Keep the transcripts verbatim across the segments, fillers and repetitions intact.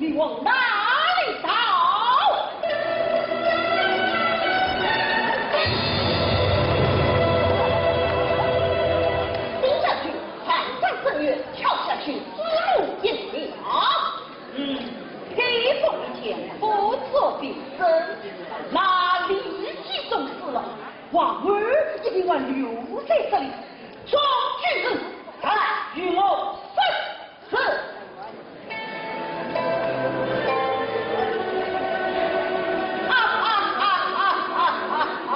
你往哪里逃？冲上去，翻山越岭，跳下去，死路一条。 嗯，开封一见，不做兵争，那李继忠死了，王安一定还留在这里。众军士，来，与我杀！是。哈哈哈哈哈哈！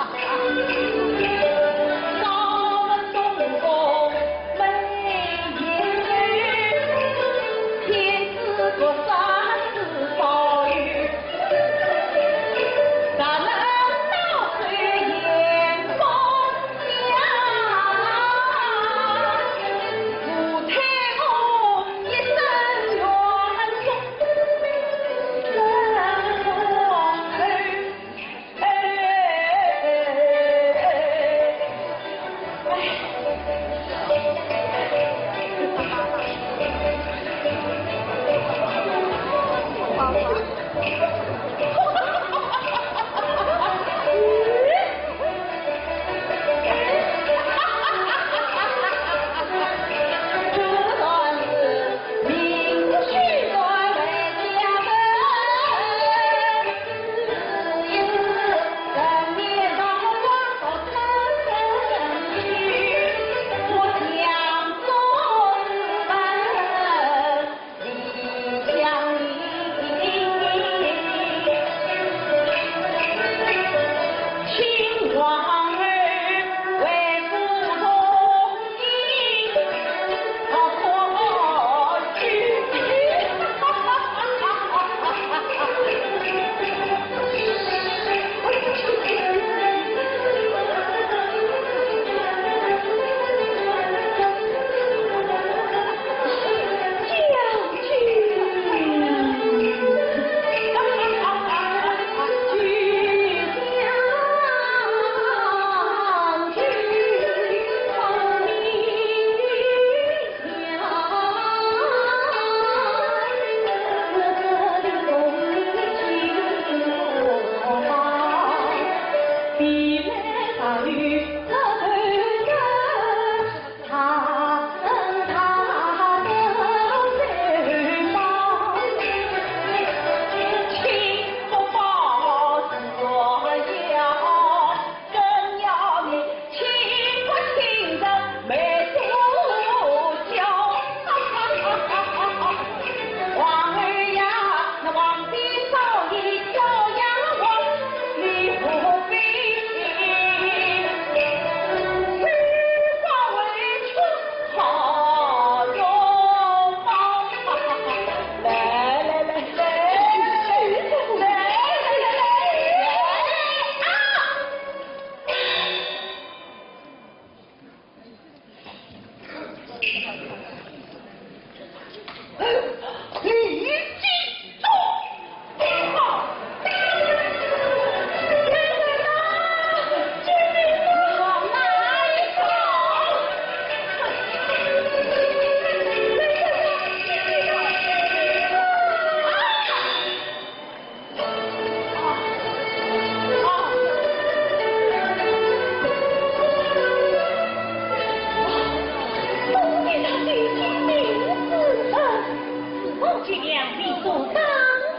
做当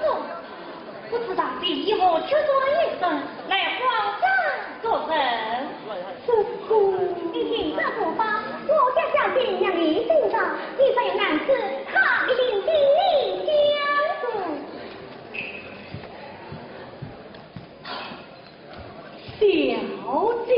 中，不知道你以后却做一生来慌张做人。叔叔，你听这说法，我家小姐让你知道，你这样男子，他一定替你讲说。小姐。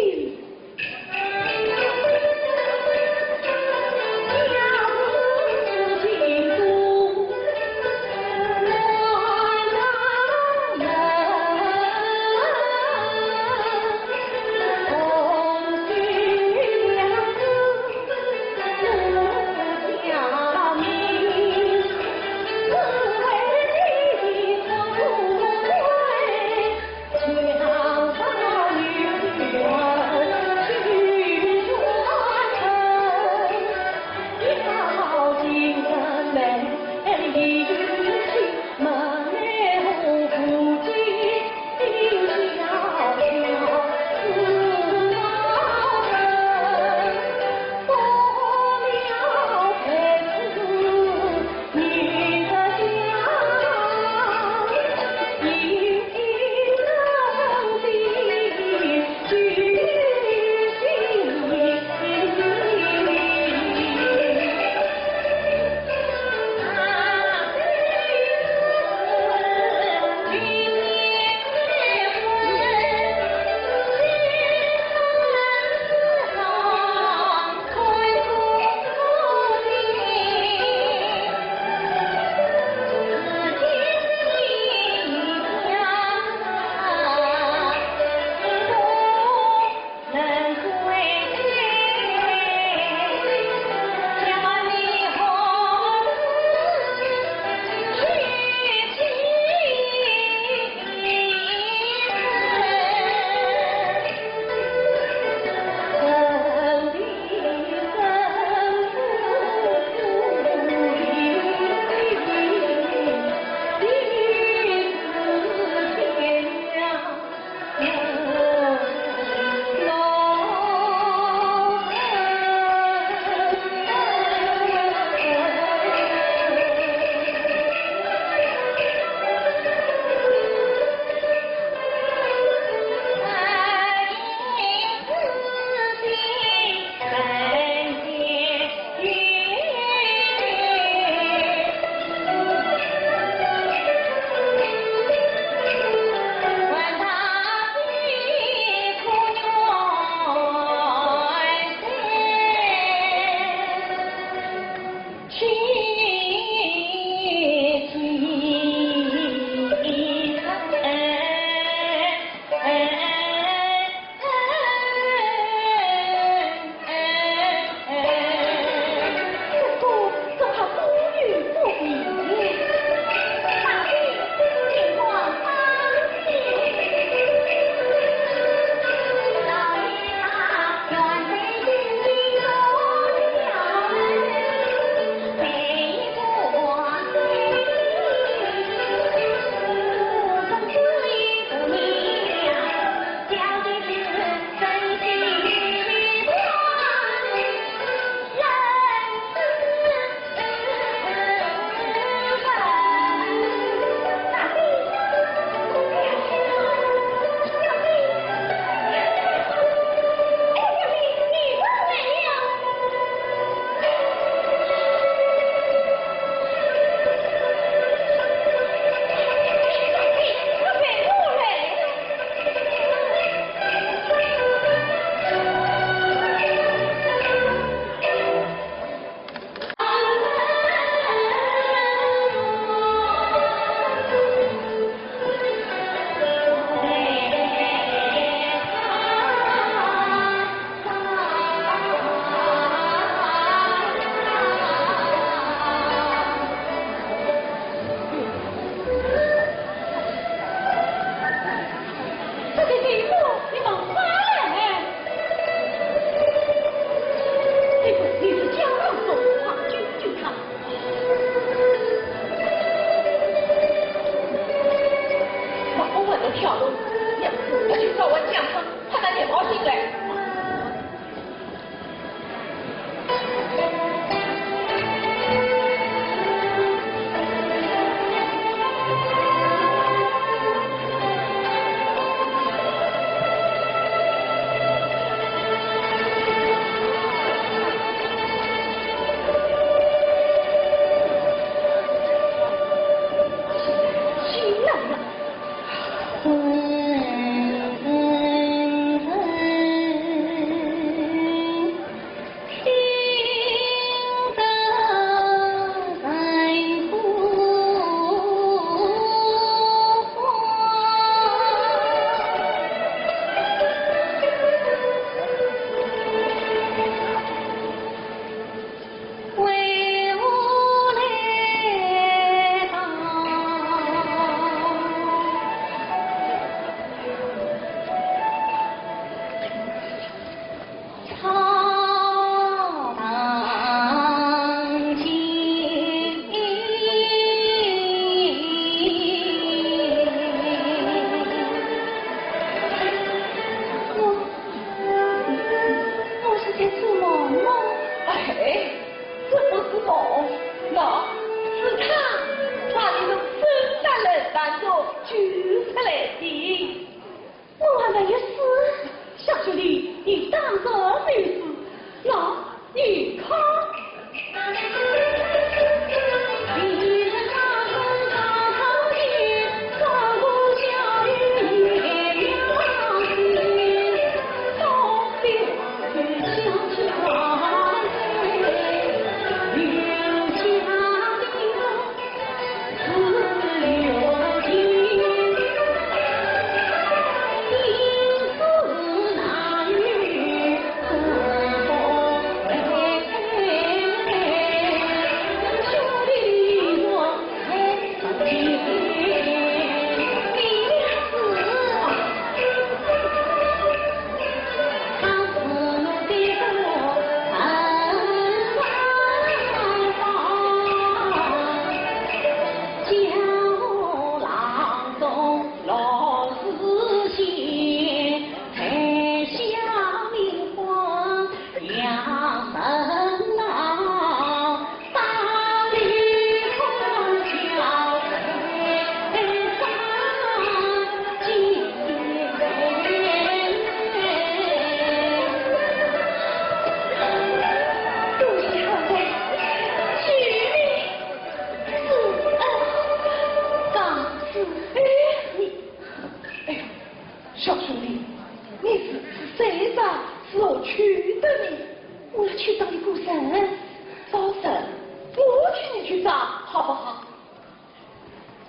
好不好？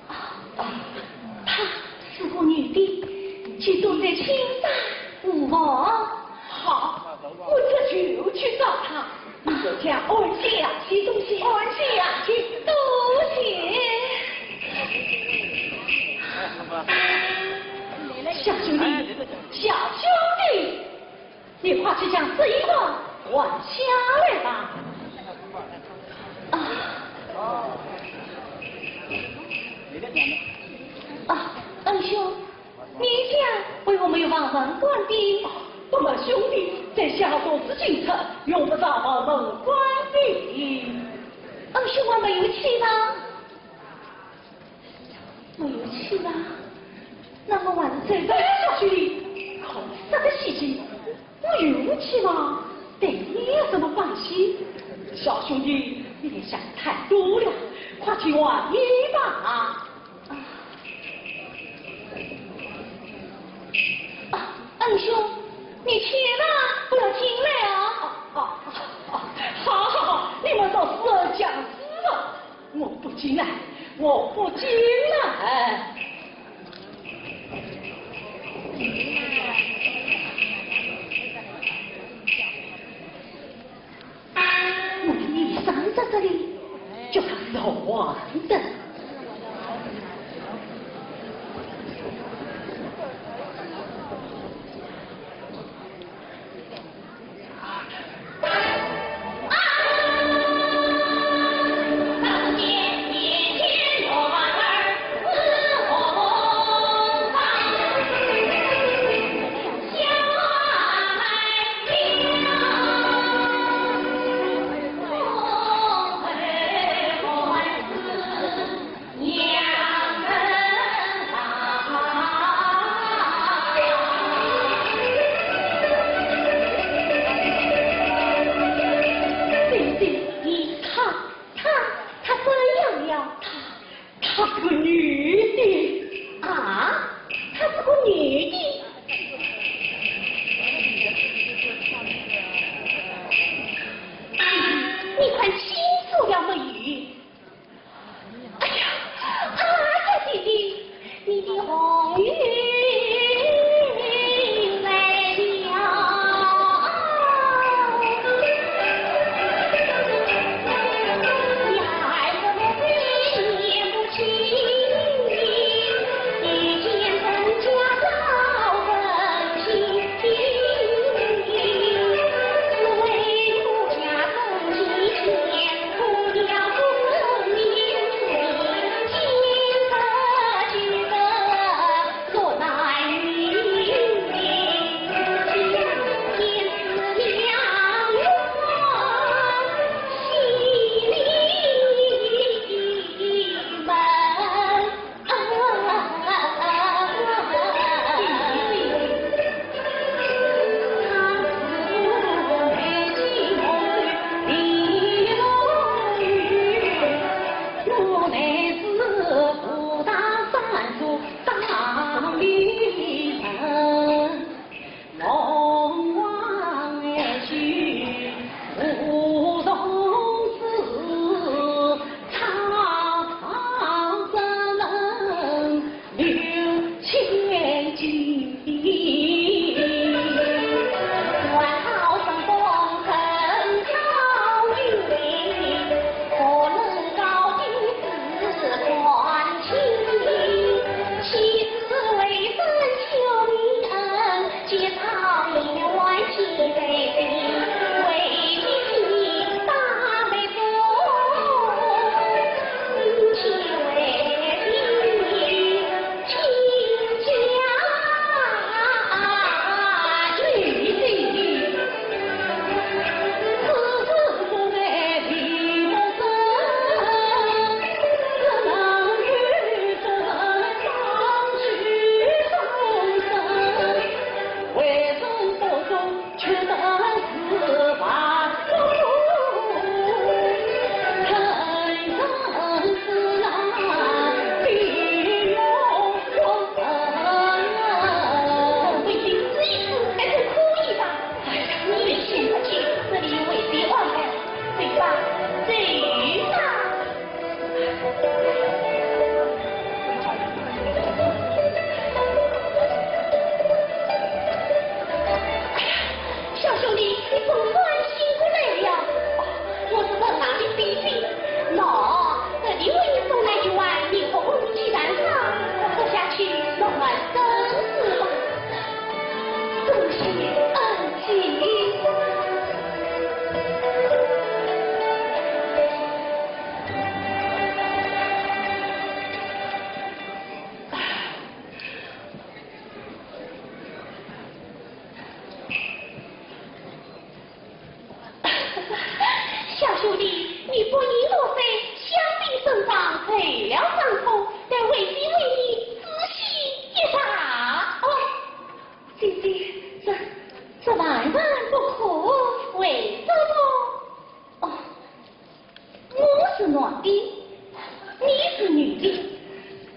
啊，她是个女的，就躲在青山无妨。好，我这就去找她。你在家安心养息，多谢。安心养息，多谢。小兄弟，小兄弟。 你快去将这一段还下来吧。啊。啊，恩兄，你讲为何没有把门关闭？不瞒兄弟，在下独自进出，用不着把门关闭。恩兄还没有气吗？ 没有气啦，那么还是再待下去的。好色的戏精，不有气吗？对你有什么关系？小兄弟，你想太多了，快去换衣吧。啊，啊，恩兄，你千万不要进来啊！啊，啊，啊，好，好，好，你们到时候讲事吧。 我不进来，我不进来。我的衣裳在这里，叫他是我的。对对，他，他，他怎样了？他，他是个女的。啊？他是个女的？你看清楚了没有？ 哎呀，啊，小姐姐，你的红云来了。你还这么年不轻，一见人家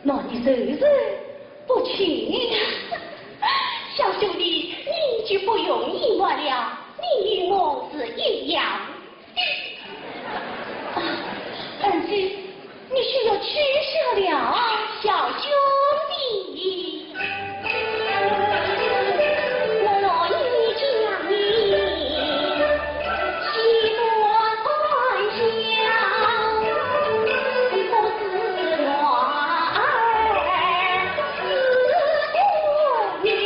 那你就是不去。小兄弟，你就不用隐瞒了，你与我是一样。啊，恩师，你休要取笑了，小兄弟。我与你讲，你岂不敢笑？你不是男儿，是姑娘。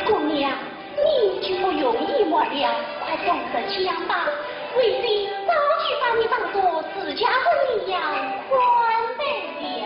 姑娘，你就不用隐瞒了，快动手去吧。为师早就把你当作自家的一样看待了。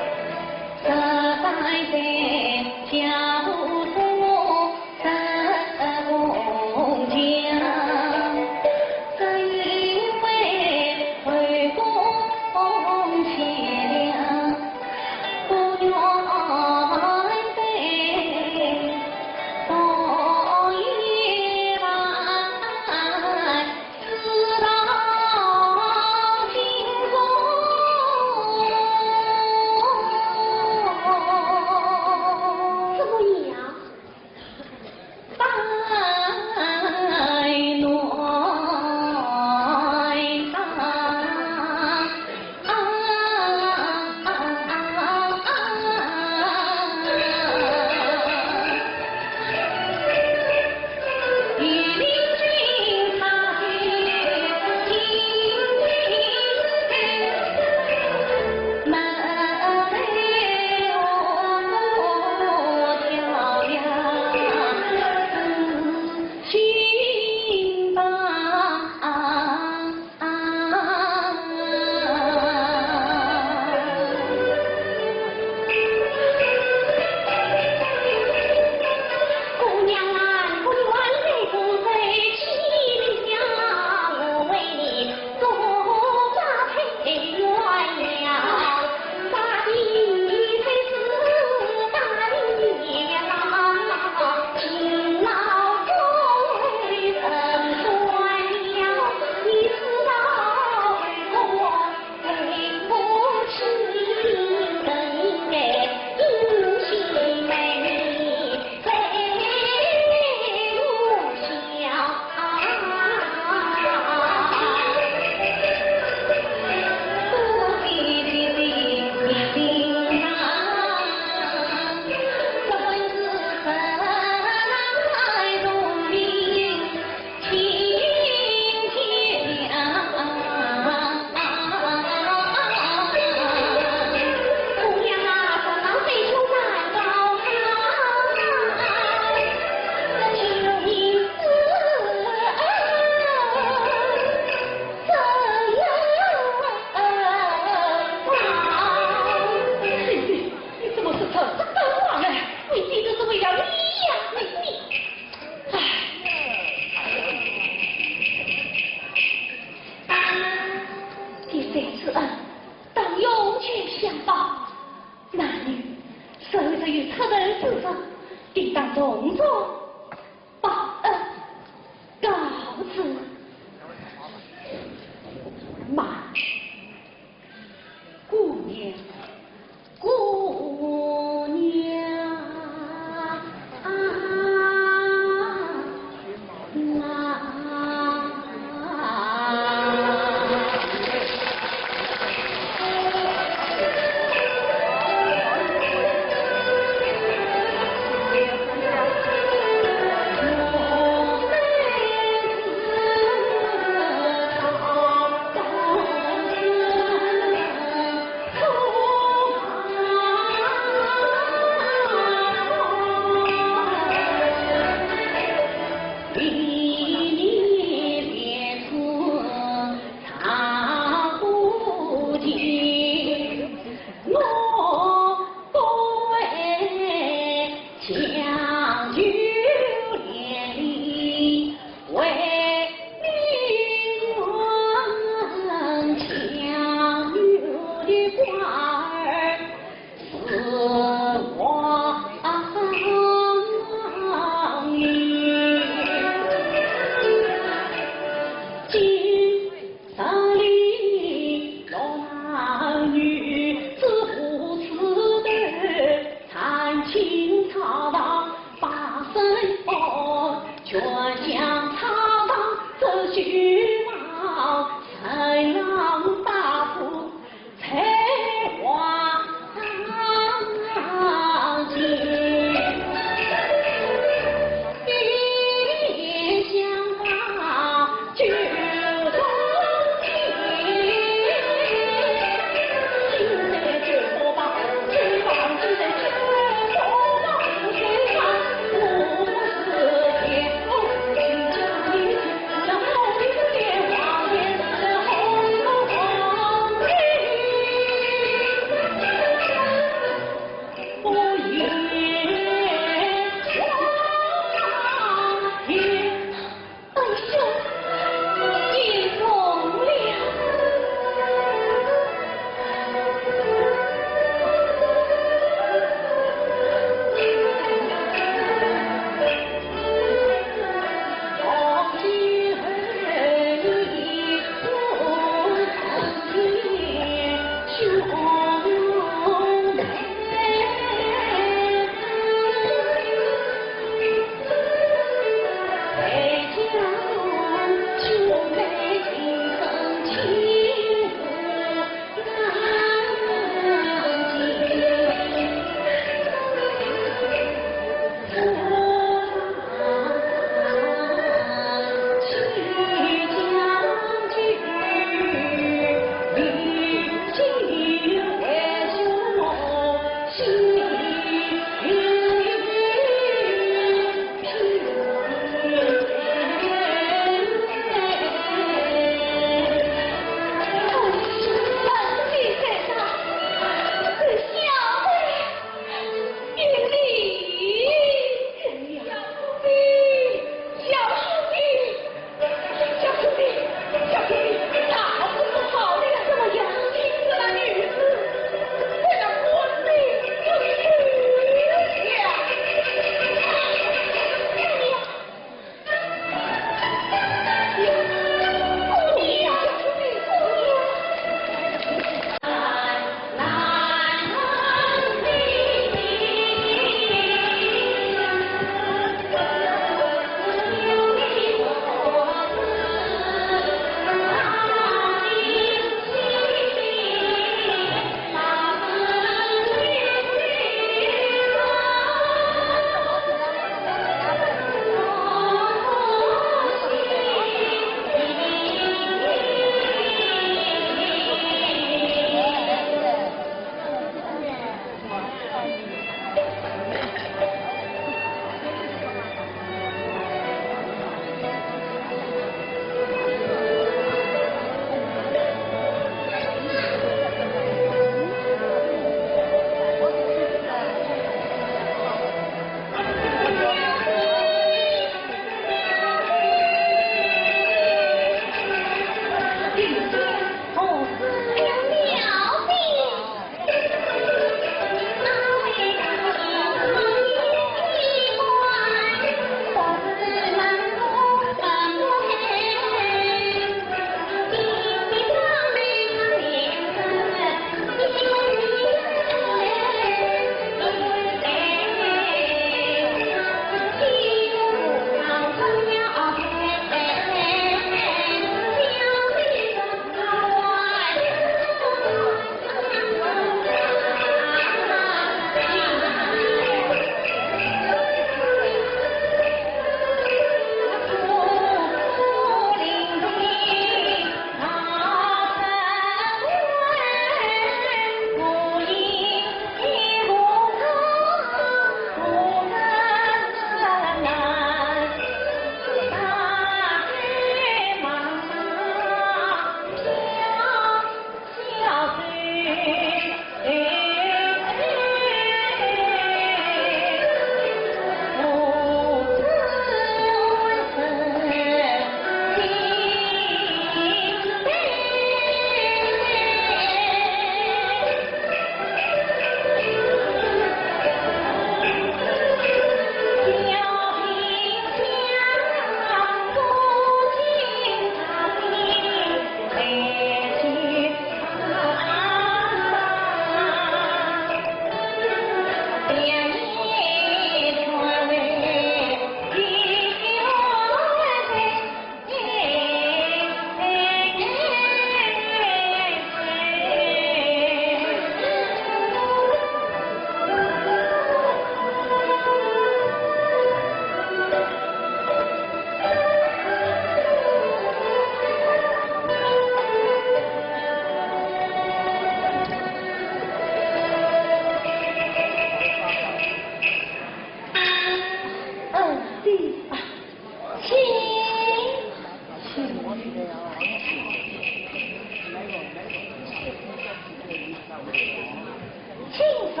请坐，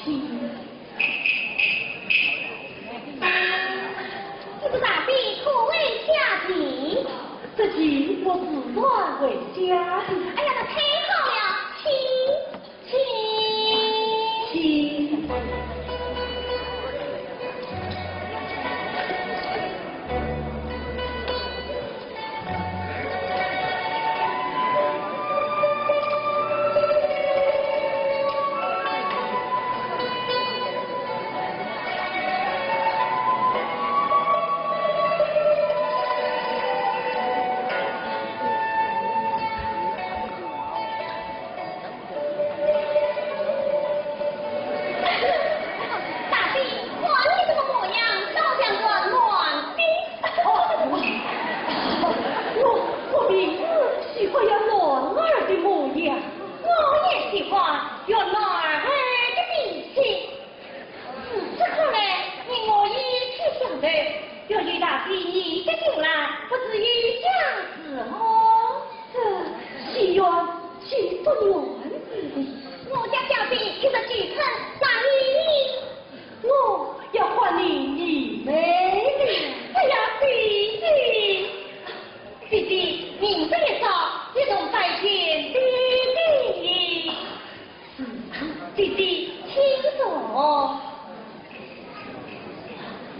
请。这个大姐可回家的？这是我自然回家的。哎呀，那太好了，请，请。请。大姐，看你这个模样，倒像个男的。哦，我，我平时喜欢有男儿的模样。我也喜欢有男儿的脾气。如此看来，你我一起相投，要与大姐你的情郎，不知有相似么？ 这心愿岂不愿之理？我家小姐一时九春，哪里？我要还你一妹的。哎呀，姐姐，姐姐，明日一早，一同拜见爹爹。是，姐姐，请坐。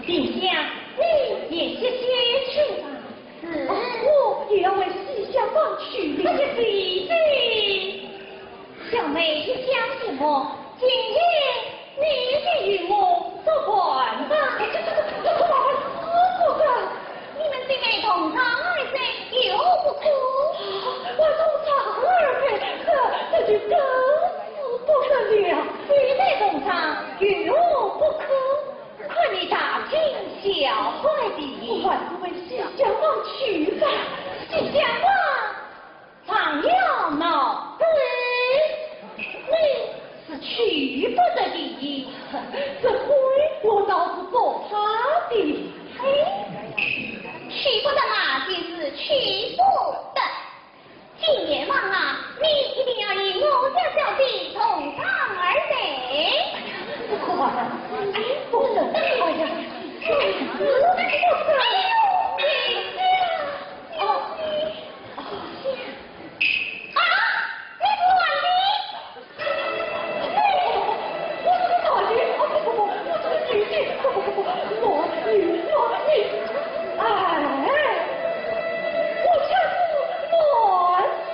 萍香，你也歇歇去吧。 是。哦，我也要回西厢房去了。哎呀，姐姐，小妹一厢情愿，今夜你就与我作伴吧。哎，这，这，这，这，这，这，这，你们姐妹同床而睡，有何不可？我同床而睡，这，这就更是不得了。姐妹同床，有何不可？ 看你大惊小怪的。我还是回西厢房去吧。西厢房，常有闹鬼，你是去不得的。这鬼我倒是不怕的。哎，去不得嘛，就是去不得。 今夜望啊，你一定要与我家小姐同床而睡。不可啊！哎，不可！哎呀，哎，不可！哎呦，姐姐，姐姐，哦，姐姐。啊，你不管你。 我这个大姐，啊，不，不，不，我这个女婿，不，不，不，不，我，你，我，你，哎，我才不管你。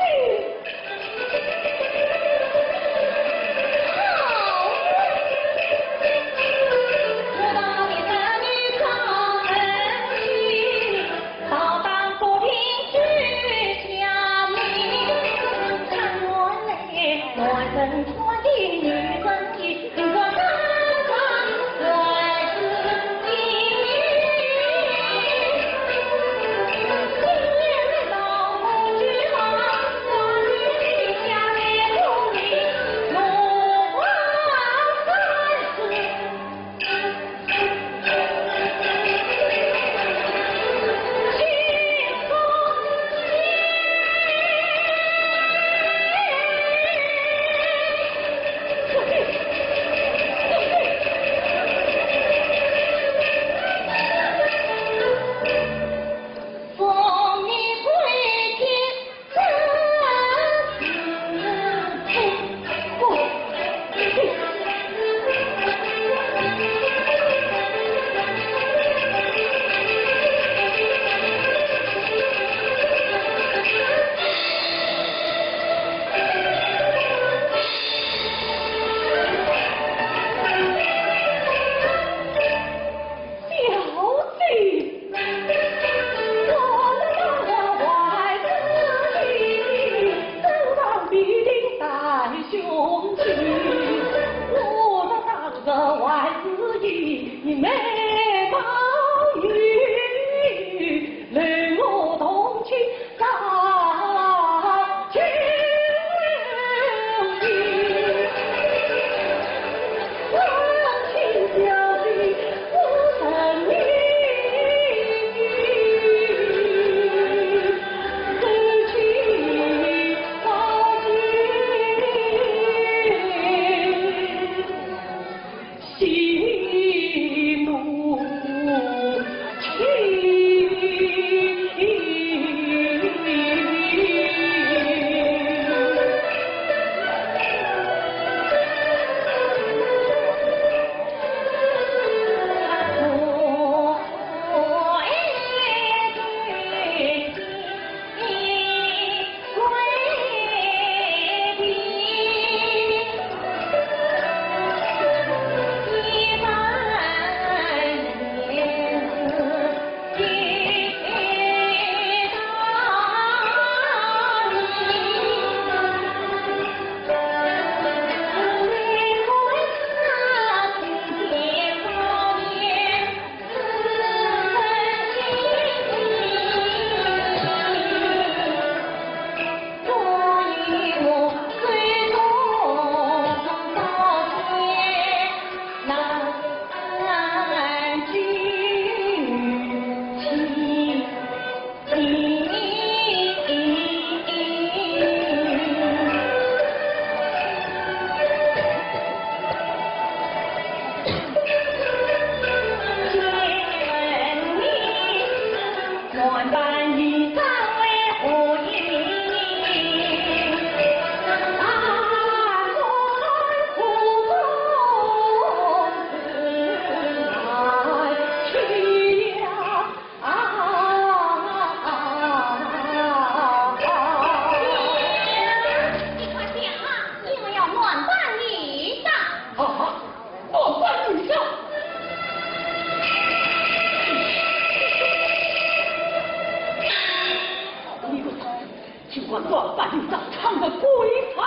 竟敢装扮女装，闯入闺房。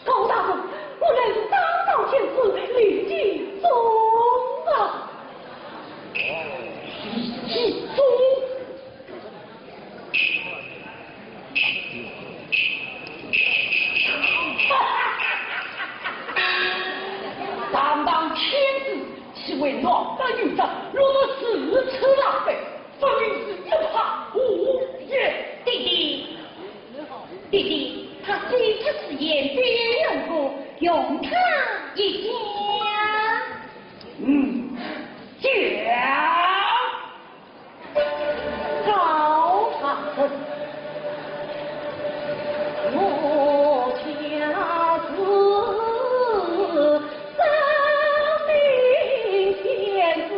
高大人，我乃是当朝天子李继宗啊！李继宗？堂堂天子，岂会装扮女装，落得如此狼狈？ 分明是一派胡言。爹爹，爹爹，他虽不是言，必有用过，容他一讲。嗯，讲。高大人，我家是生命天子，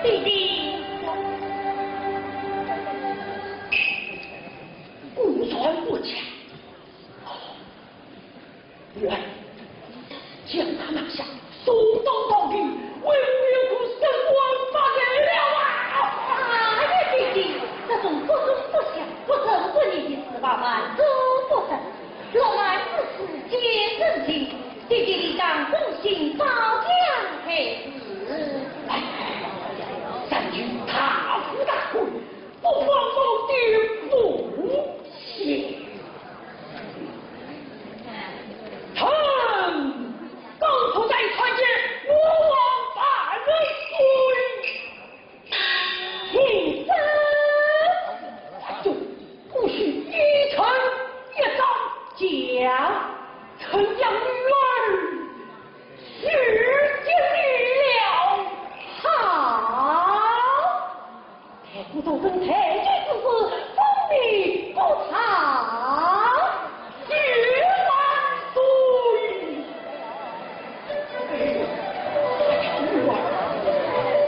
弟弟，果然不假。 来，将他拿下，送到朝廷，为父有功，升官发财了啊！哎呀，爹爹，这种不忠不孝、不仁不义的事，万万做不得。落难之事见人情，爹爹理当忠心保家害子。来，三军大富大贵， 不妨冒点风险。臣刚才才看见吴王万岁，请说。哎呦，不许依臣一招。讲。臣将女儿 许给你了。好，太子大人，太君之子，封你国曹，许万岁。哎呀，女儿，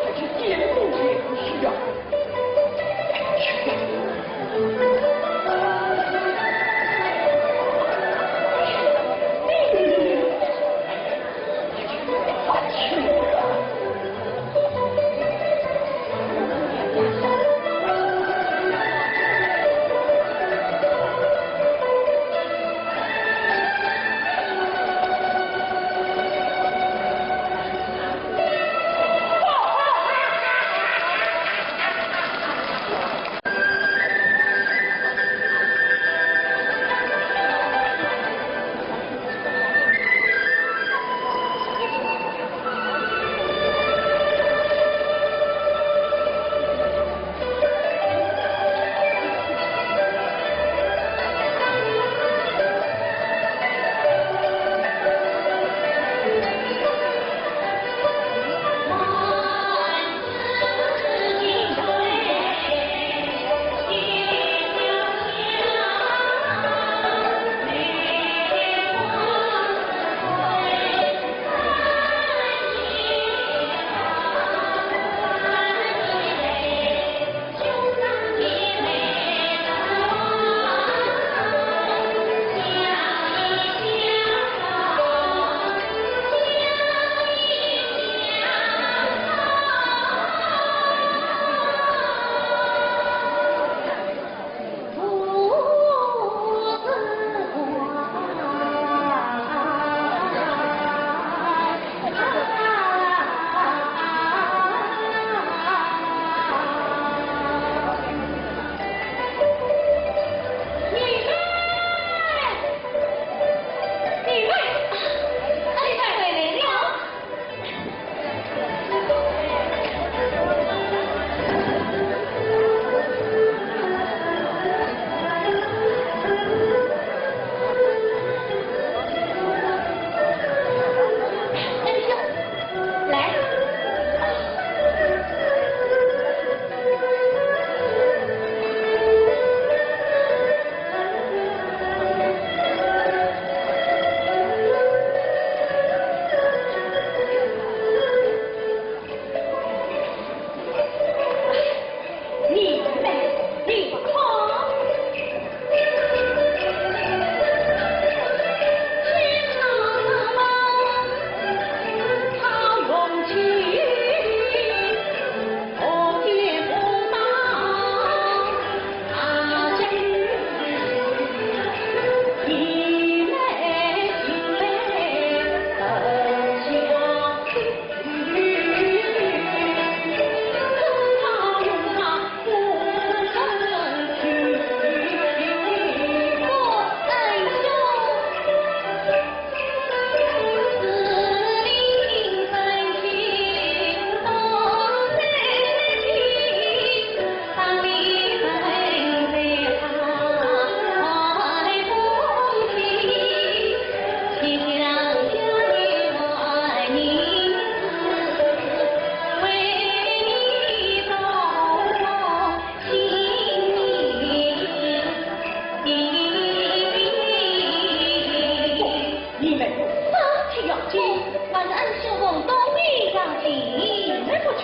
快去见父亲去啊！ 快去！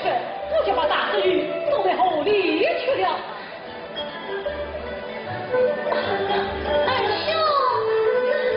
我就把大侄女送回河里去了。二兄，二兄。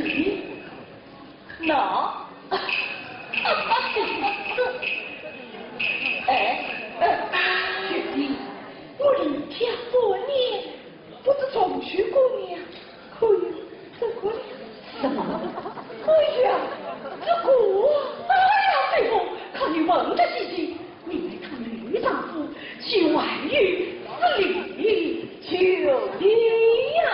咦，那，哎，哎，雪碧，我离家半年，不知重修姑娘可有这个了？什么？哎呀，这个，哎呀，这个，看你问个稀奇，你来看你丈夫，去外遇是理就的呀。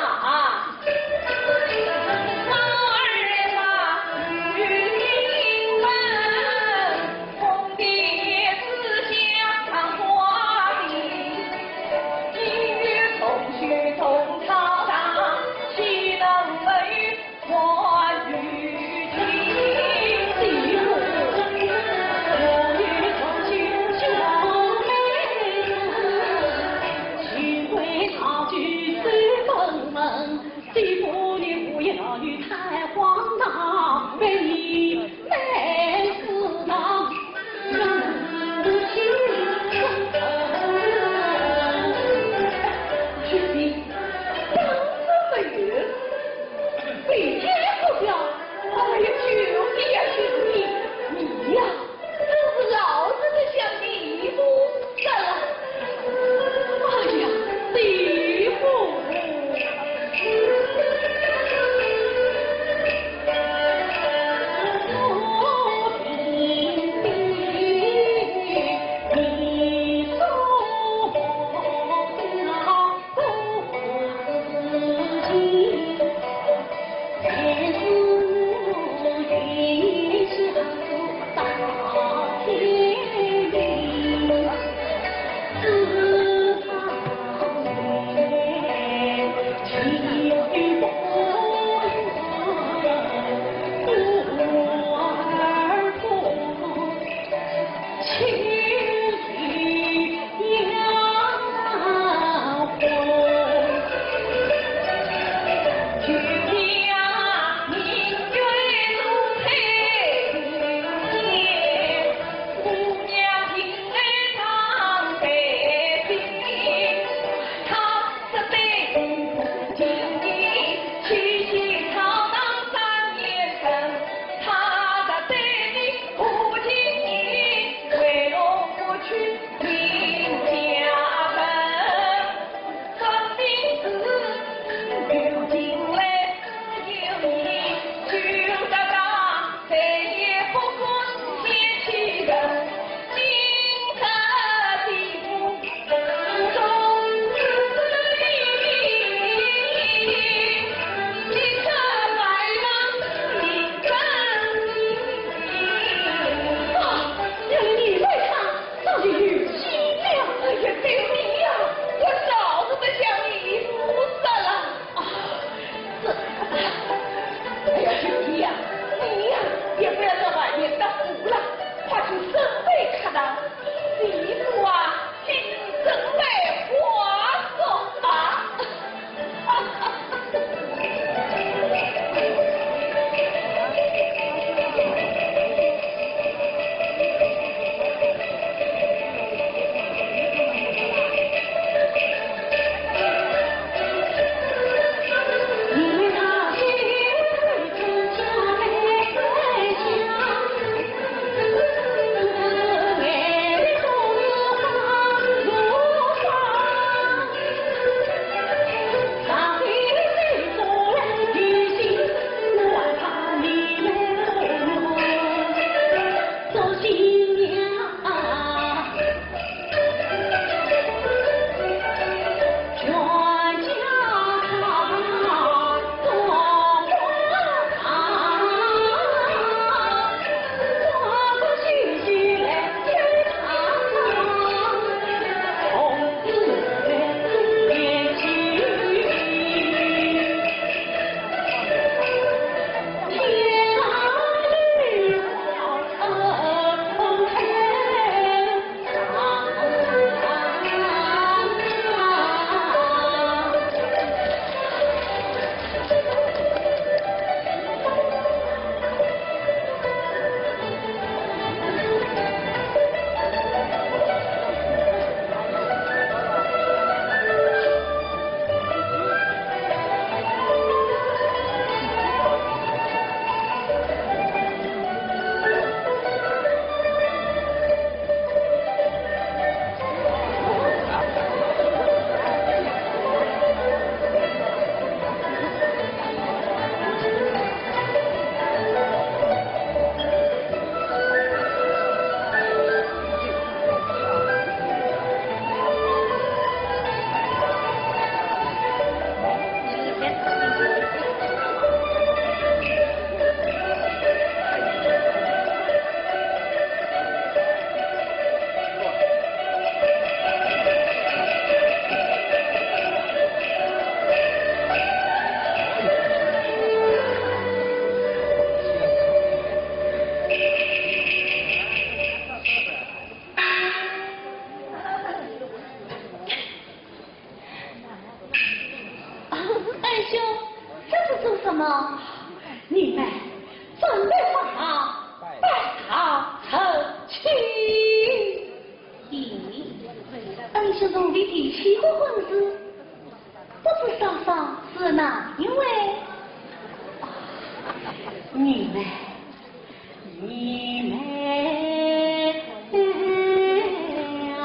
做什么？你们准备放炮，摆道成亲。咦，恩兄从未提起过婚事，不知嫂嫂是哪一位？你们，你们啊！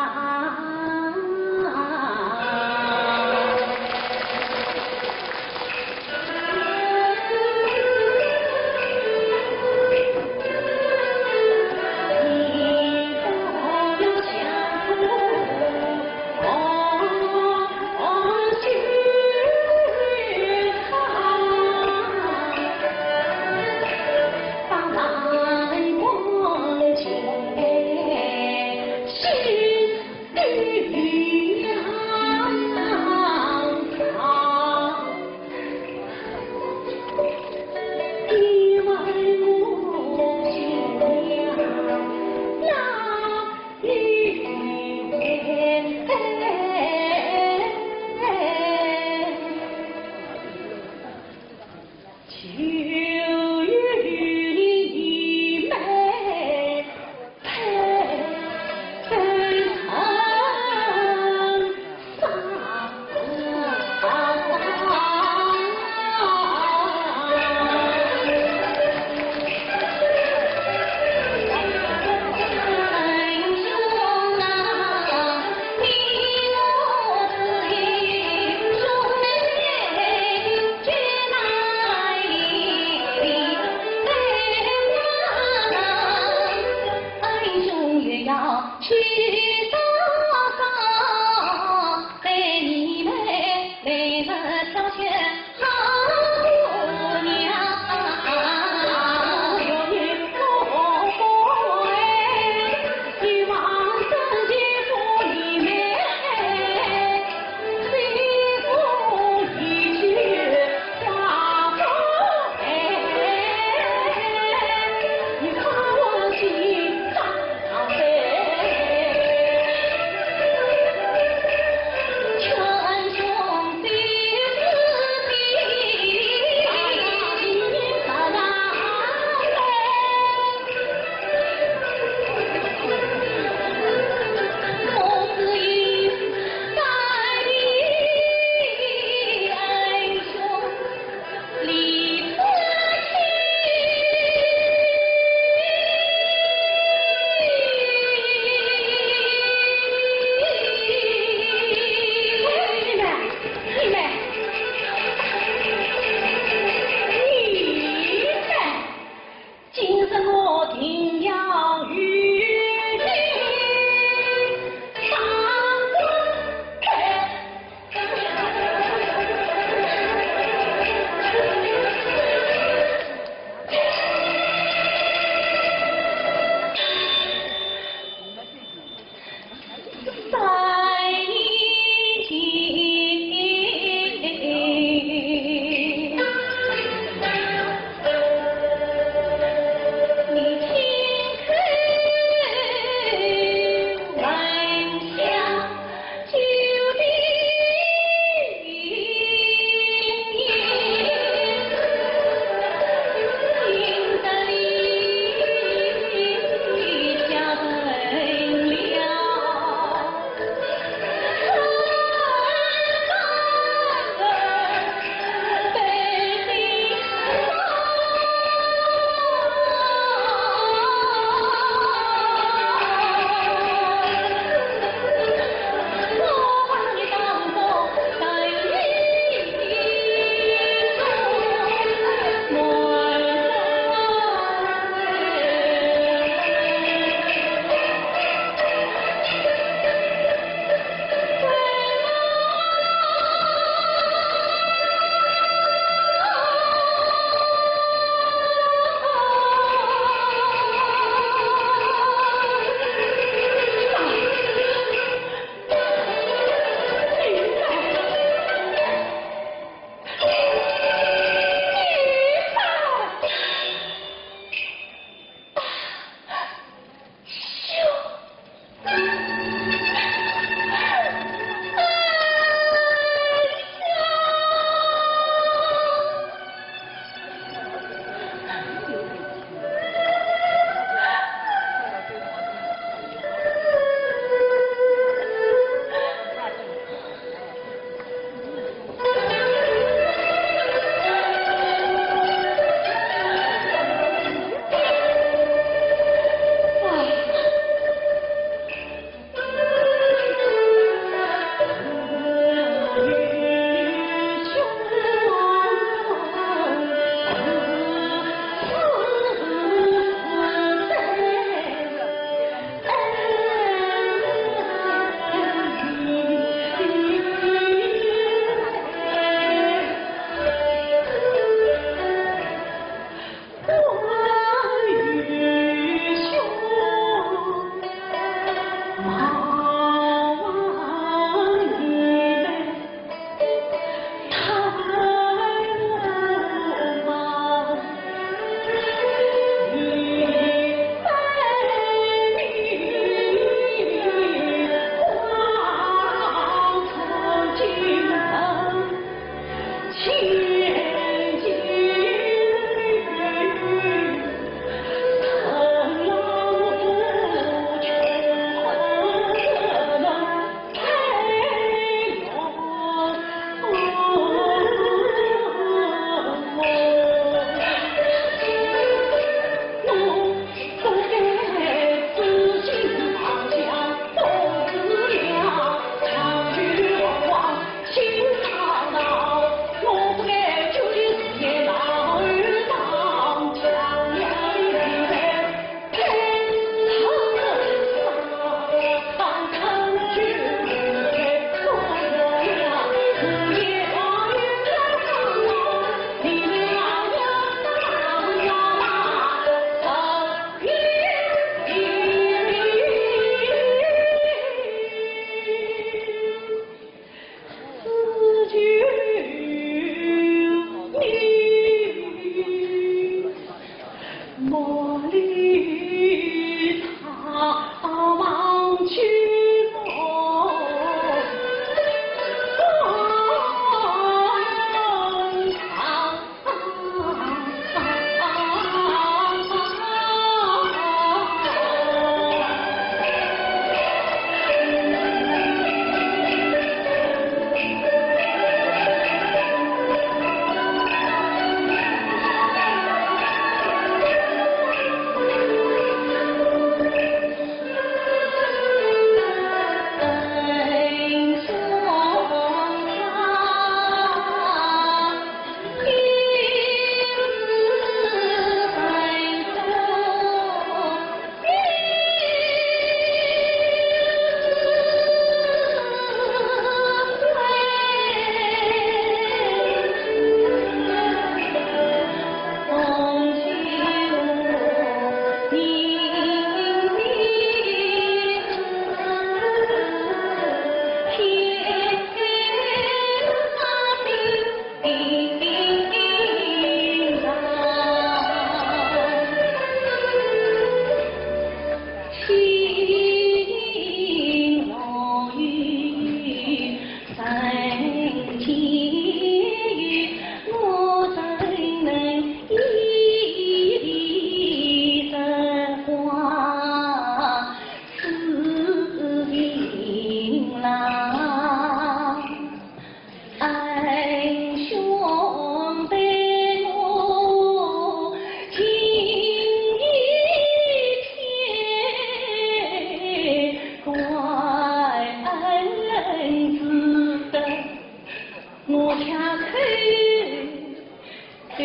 你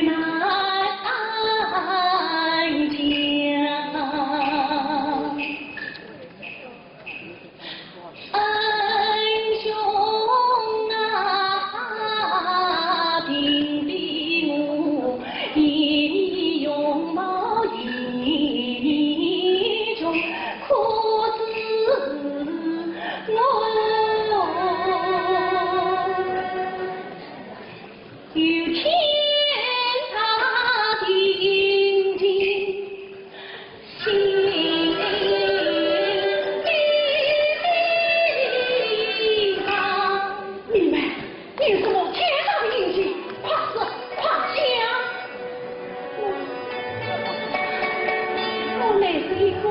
们有什么天大的印记？快说，快讲！我，我乃是一个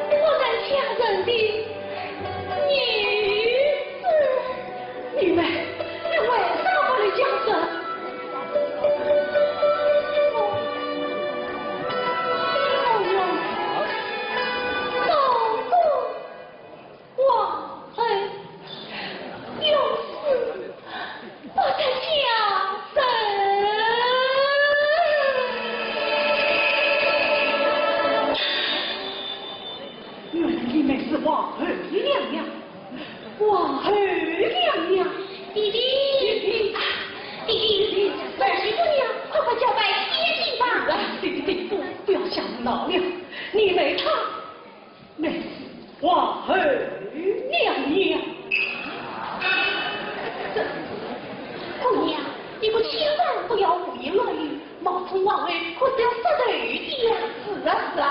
不能嫁人的女子。 你们，你为什么不能讲这？我，我，我，我，我，哎，永世不得嫁人。原来你们是皇后娘娘。 皇后娘娘。弟弟，弟弟，啊，弟弟，弟弟，二师姑娘，快快交拜天地吧。啊，弟弟，弟弟，不，不要瞎胡闹了。你没她，乃是皇后娘娘。这，姑娘，你可千万不要胡言乱语，冒充皇后可是要杀头的呀。是啊，是啊，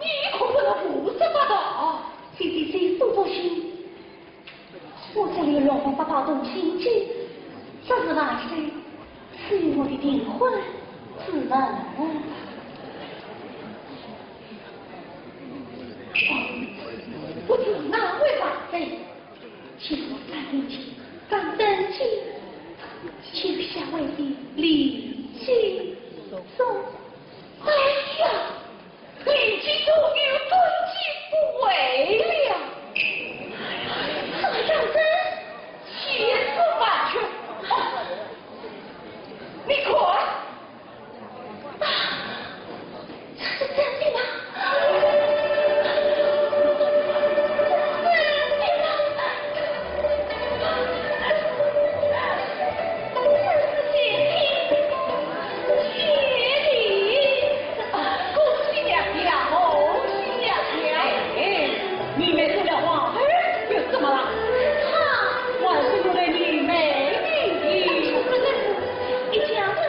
你可不能胡说八道。弟弟，弟弟，不不行。 我这里乱七八糟东西，这是万岁赐予我的订婚之物。不知哪位万岁，请我上殿去，上殿去，请下跪的礼金送。哎呀！ 已经都有登记不回了。这个样子，千真万确。哦，你看，啊，这是真的吗？这是真的吗？ 恭喜娘娘，恭喜娘娘！哎，你们做了皇后又怎么了？她还是我的女妹呢。哎呦，不是，一家人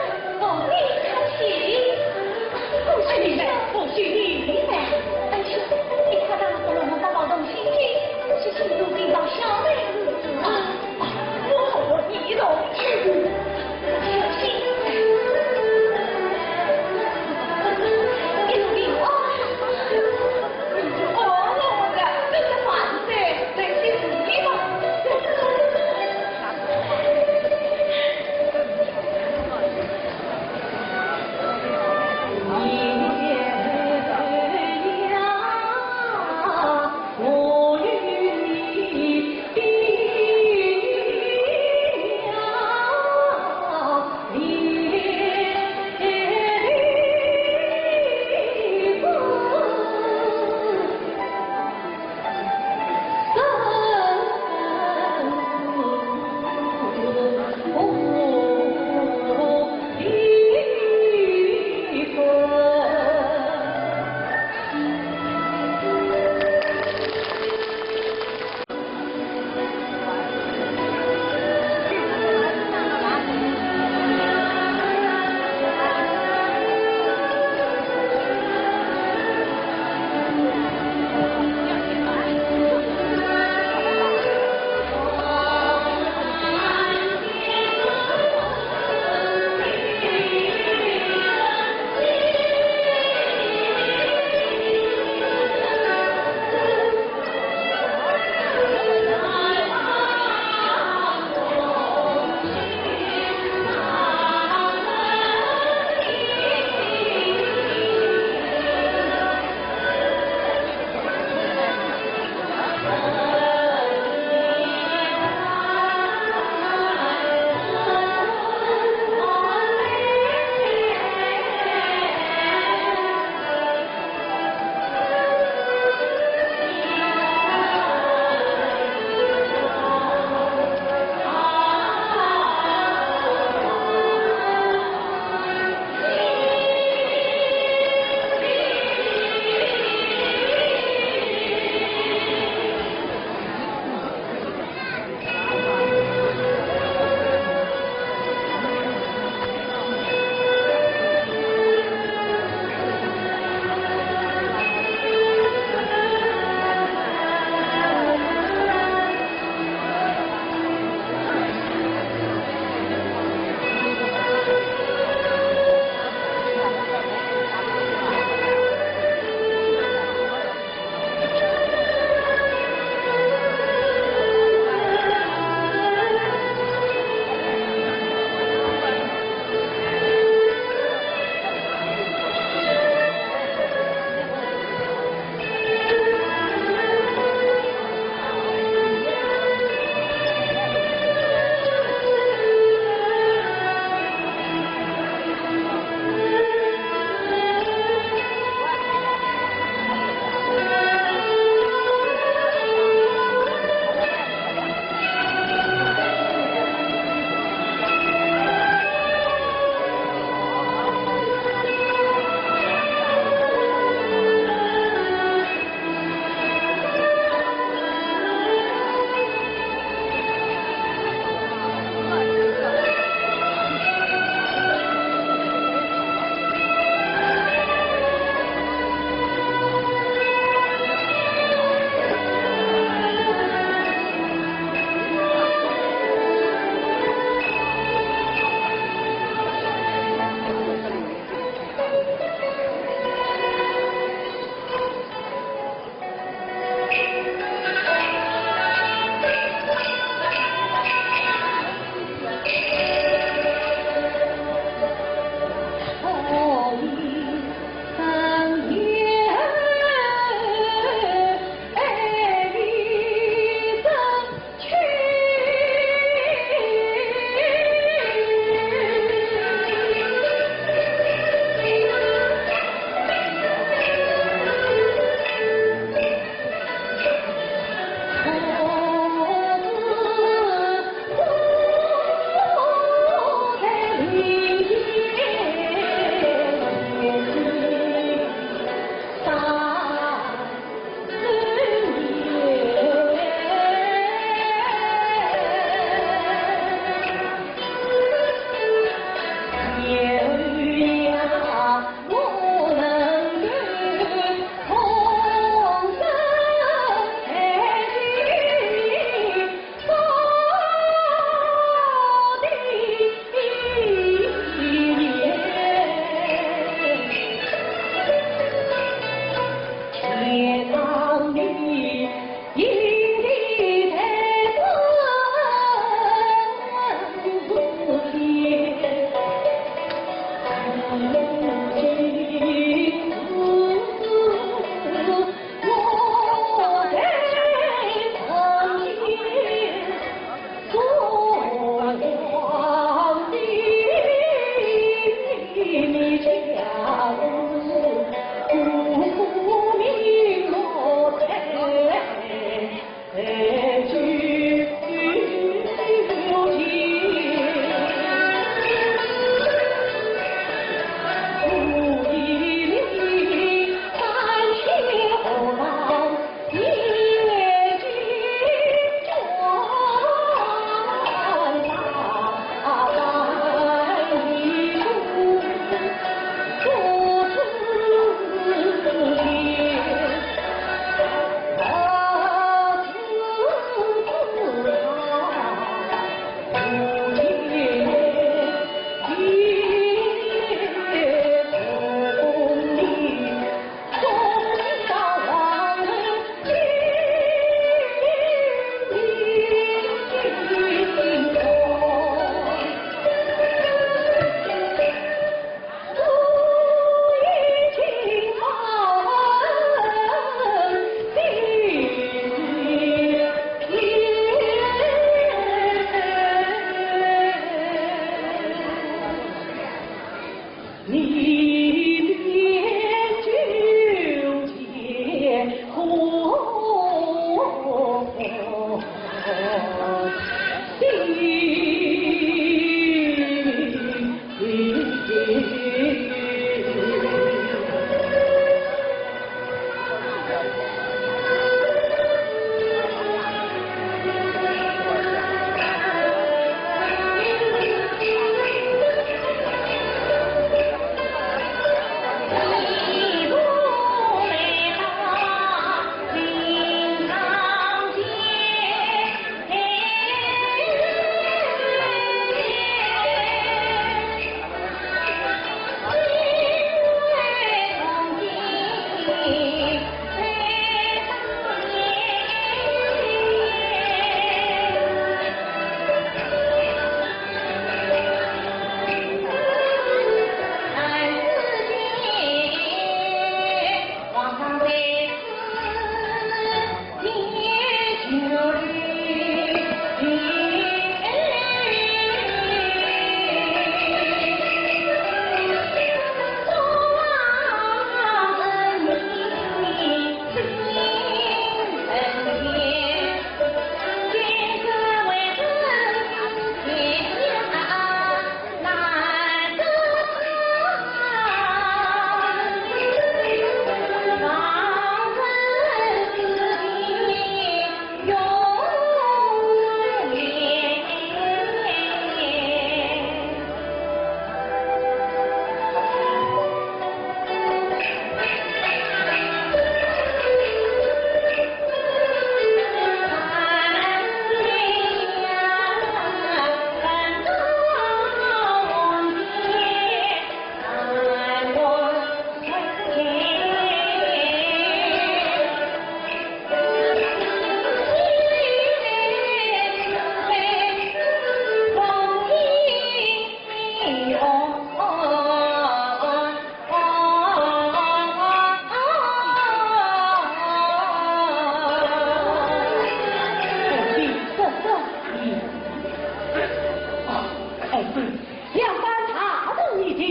两班大同义军，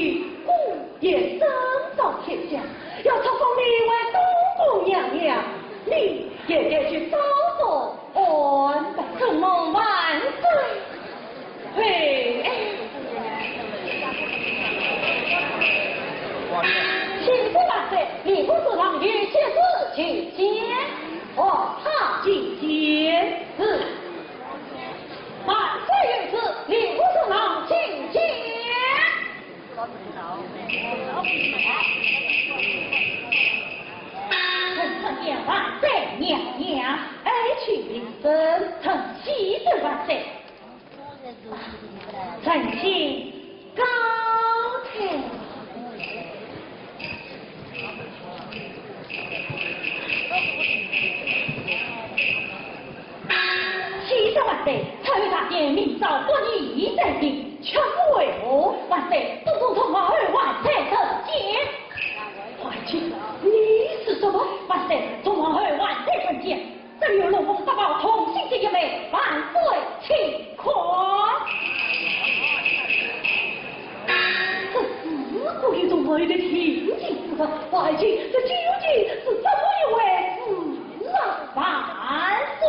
鼓电声震天下，要册封你为东宫娘娘，你也该去招招安排。承蒙万岁。嘿，哎。万岁万岁，礼部侍郎有些事求见。哦，他求见。是。 万岁有旨，礼部侍郎请见。臣参见万岁娘娘。哎，请平身，臣启奏万岁。臣请告退。 启奏万岁，太后大典明朝国礼在定，却不为何？万岁，东宫同皇后万岁参见。爱卿，你说什么？万岁，同皇后万岁参见。这里有龙凤八宝同心结一枚，万岁请看。这是何有同皇后的定亲之物？爱卿，这究竟是怎么一回事啊？万岁！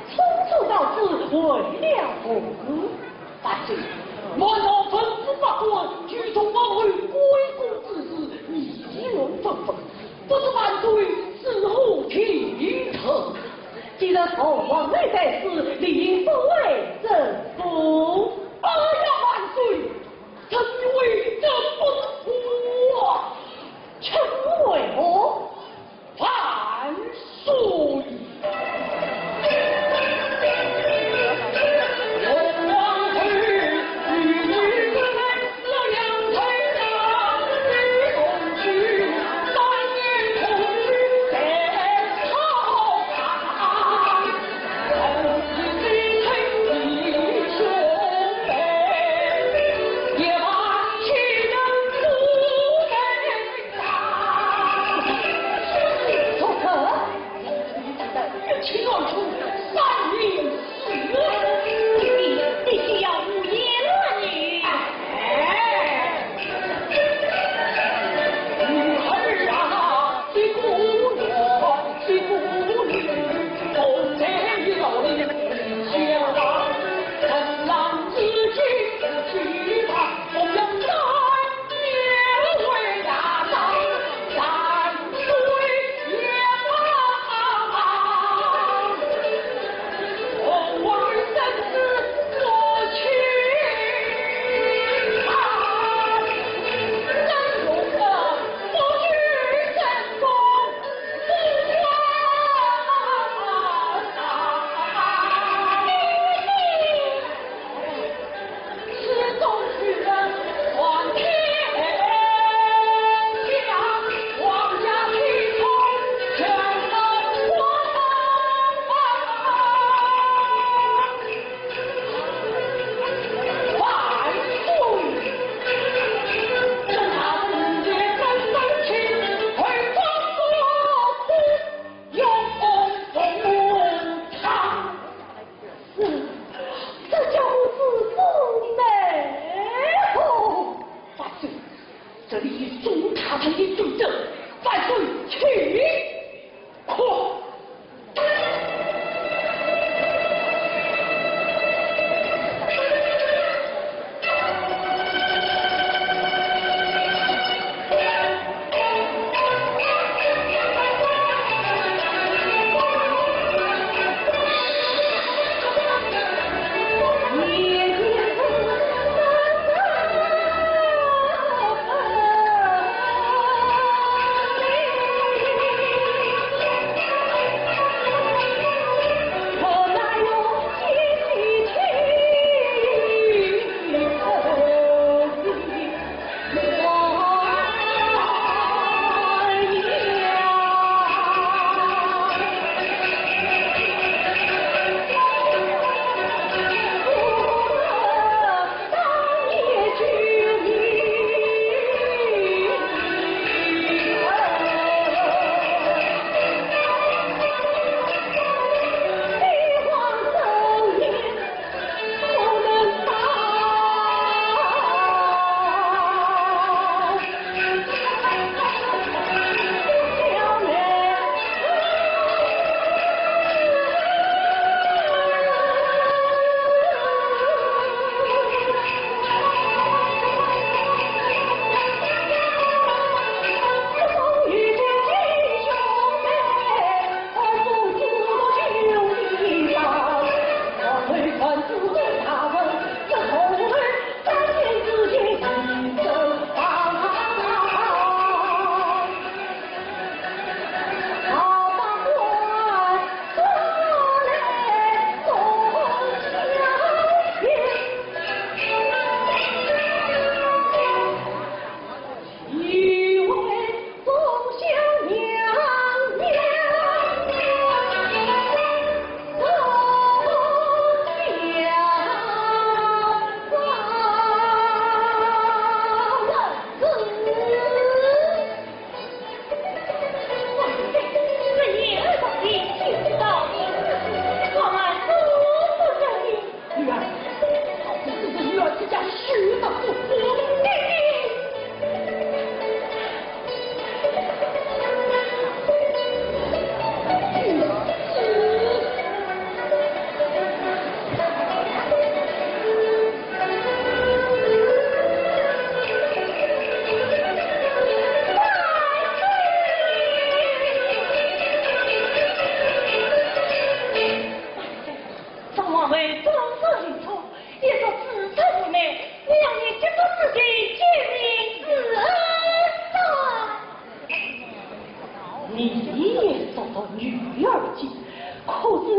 匆匆到此，为了何事？万岁，满朝文武百官，聚众望候贵公之时，你竟然不问，不知万岁是何体统？既然父王来在此，理应不为正夫。哎呀，万岁，臣为正不服啊！臣为何？ 万岁！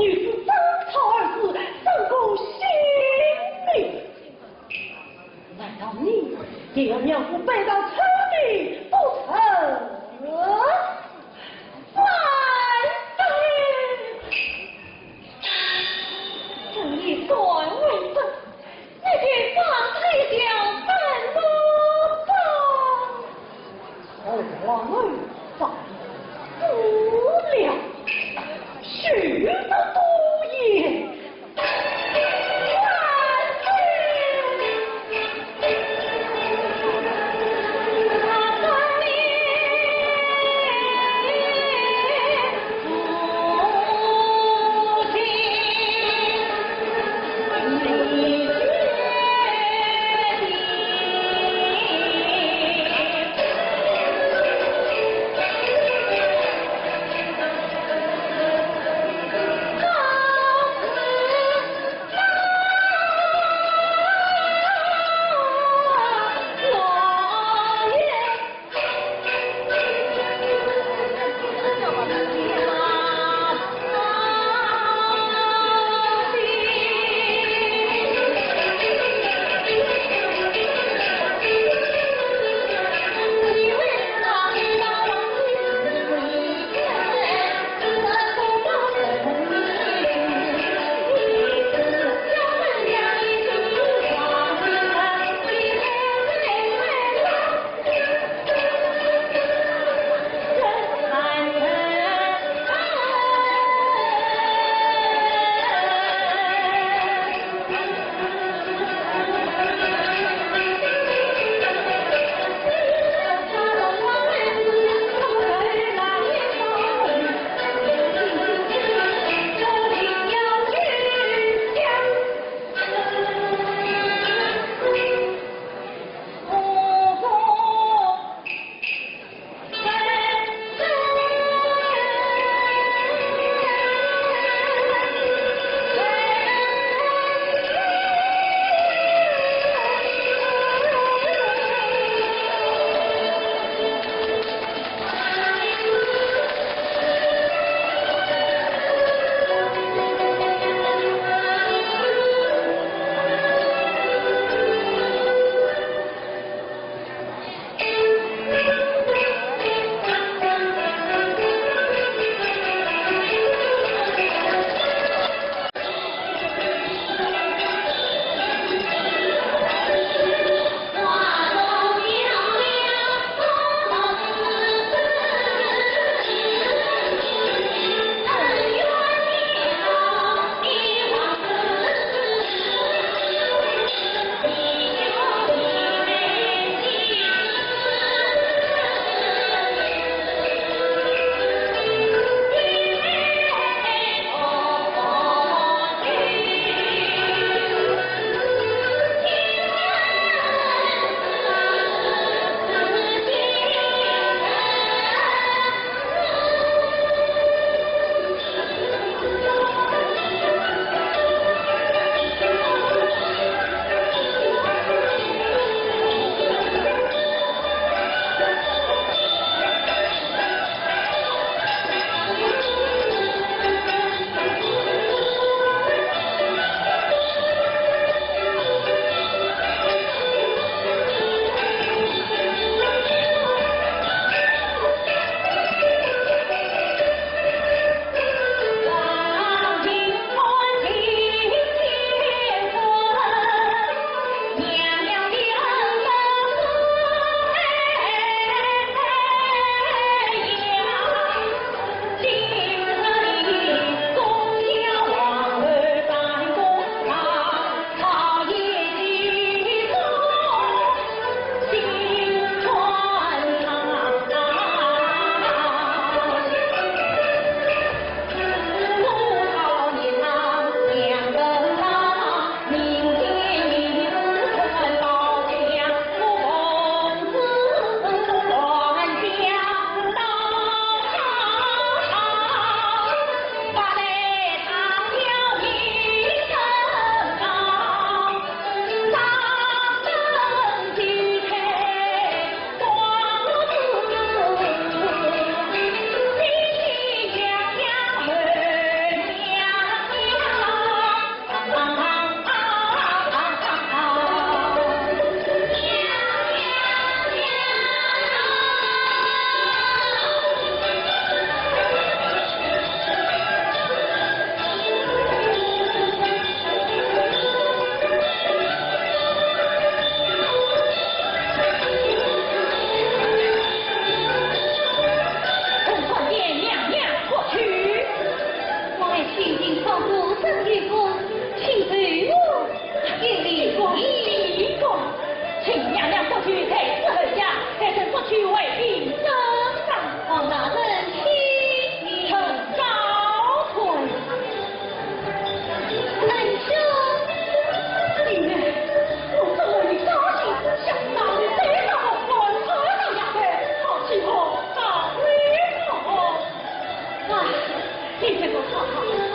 女子争吵二字，怎可信呢？难道你也要让我背道出名不成？万岁！正言传为真，你就放这条生路吧。 我王后早死了，许的多言。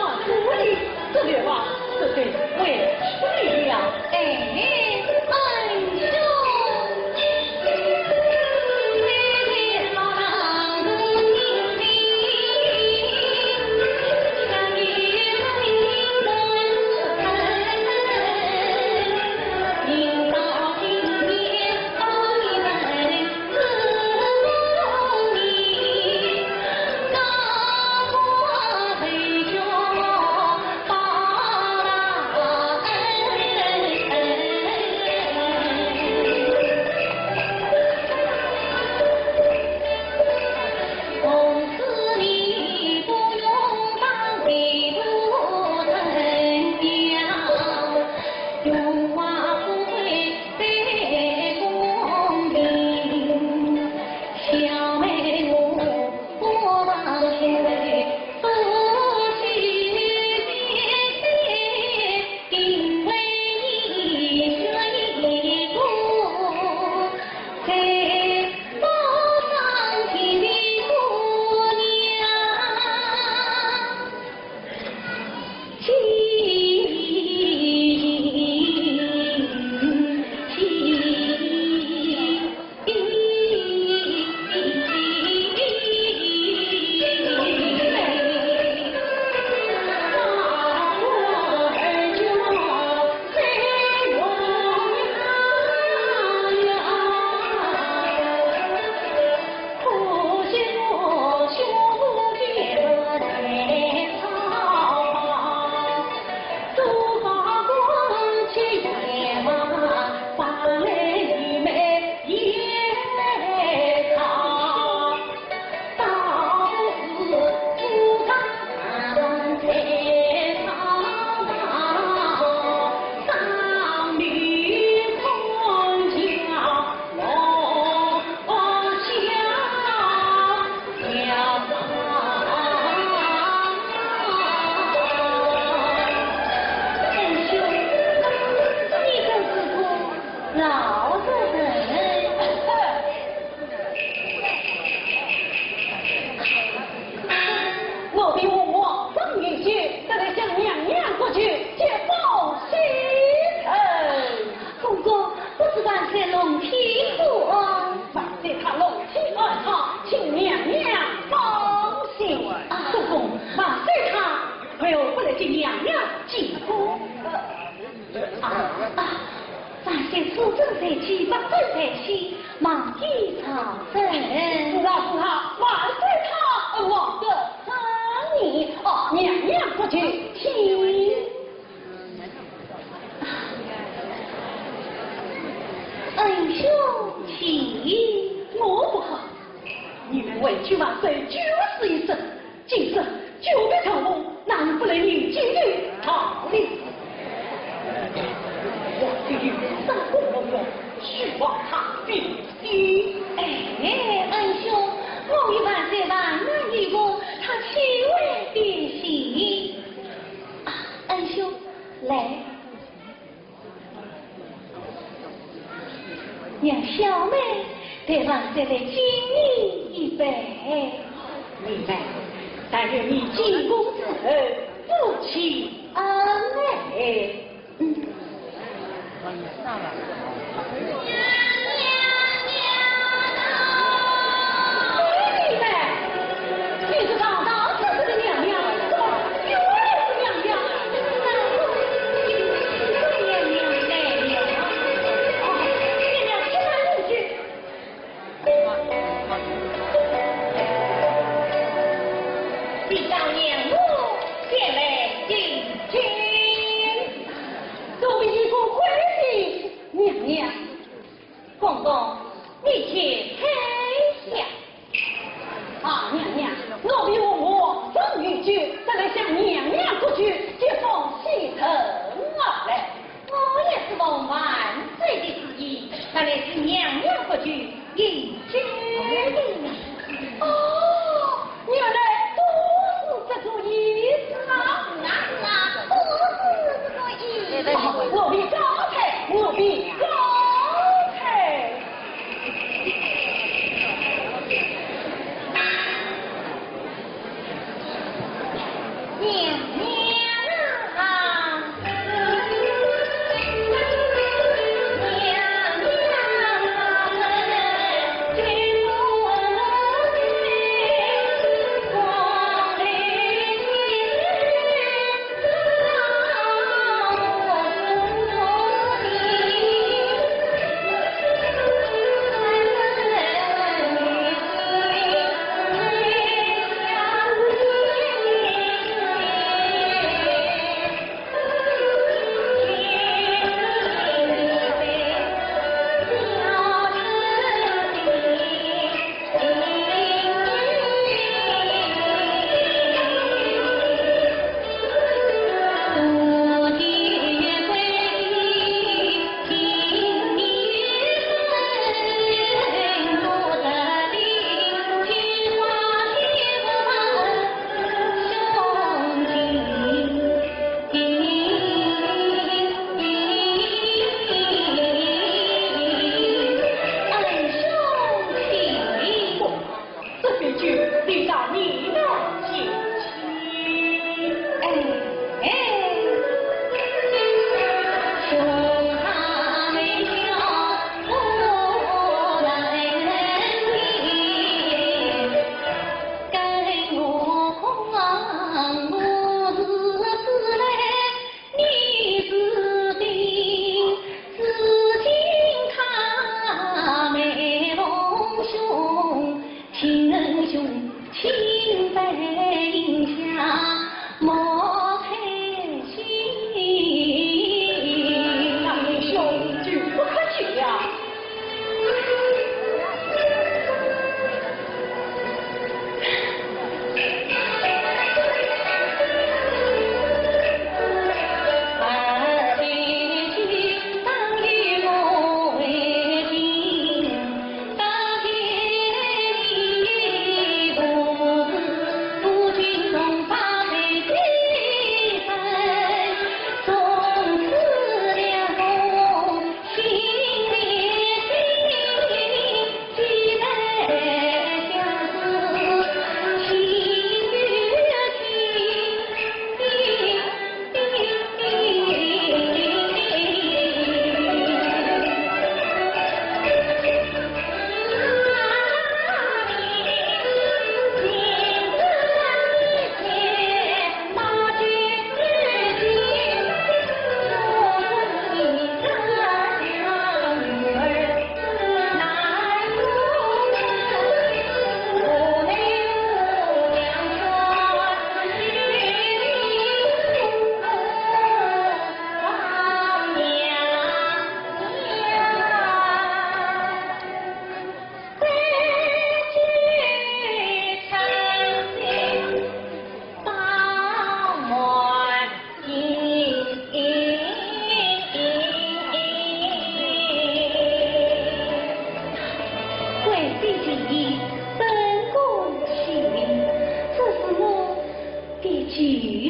啊，这里，这里吧，这对委屈了。哎，恩兄。我比我王上有罪，特来向娘娘国舅接风洗尘。公公，不知万岁龙体可安？万岁他龙体安康，请娘娘放心。啊，公公，万岁他回来不来见娘娘见过。 啊，啊，万岁出征在即，北征在先，望见朝臣。是啊，是啊，万岁他恩望得很呢。哦，娘娘国舅，请。恩兄请。我不好，你们委屈万岁九死一生， 今日久别重逢，哪能不来迎接一道礼？我这一生不容容，须望他变心。哎，恩兄，我与万岁万难一逢，他岂会变心？啊，恩兄，来。 让小妹代万岁来敬你一杯。妹妹，但愿你进宫之后，福气安泰。嗯。妹妹， 你是堂堂正正的娘娘，怎么又来是娘娘？娘娘来了。哦，娘娘请慢用酒。你当娘我前来敬酒。奴婢一个跪地，娘娘。 公公，你且退下。啊，娘娘，奴婢和王上有酒，特来向娘娘国舅接风洗尘而来。我也是奉万岁的旨意，特来与娘娘国舅饮酒的。哦， 原来都是这个意思啊！是啊，是啊，都是这个意思。哦，奴婢告退，奴婢告退。娘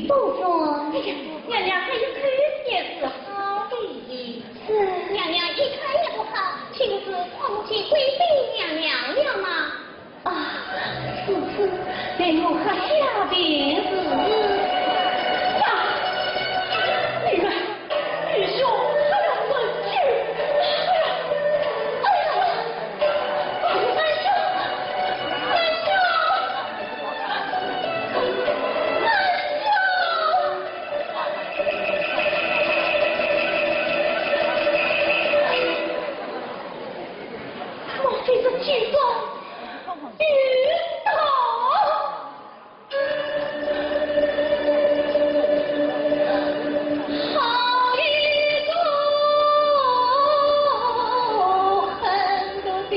不说。哎呀，娘娘这一看也是好的。是。娘娘一看也不好，岂不是看不起贵妃娘娘了吗？啊，是，是，待我喝下便是。啊，你们，你说，哎呀，我去，哎呀，哎呀，哎呀，哎呀。 莫非是剧中遇到？好一个狠毒的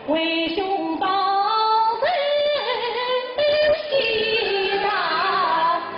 为兄报仇雪大恨。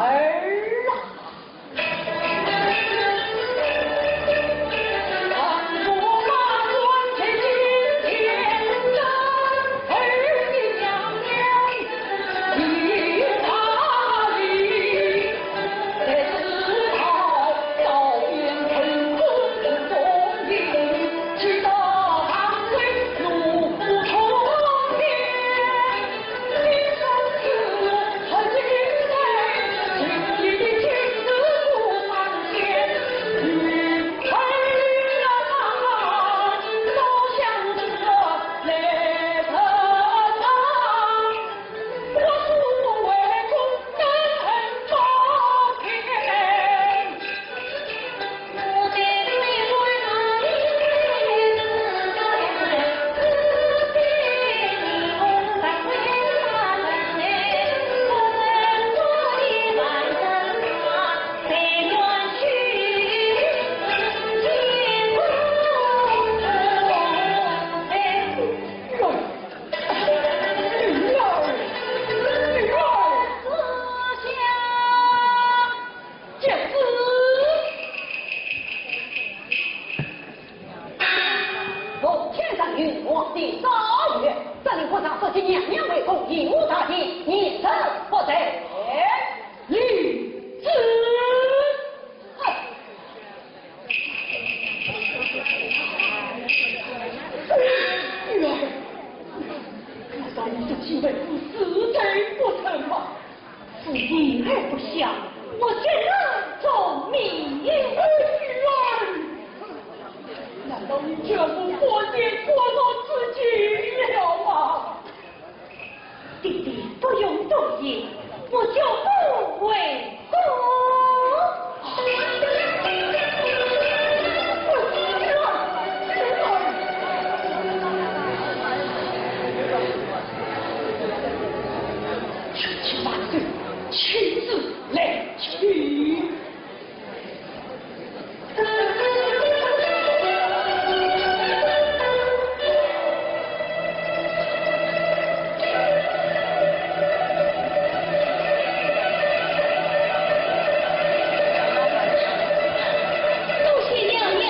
儿啊！奉天承运，皇帝诏曰，这里不上，说起娘娘为公，以无大刑，免死不罪。领旨。女儿，难道你这几位是死罪不成吗？ 是言而不信，我绝难从命。哎，女儿，难道你全部不见过我自己了吗？爹爹不用多言，我绝不为过。 千万岁，请旨来去。多谢娘娘。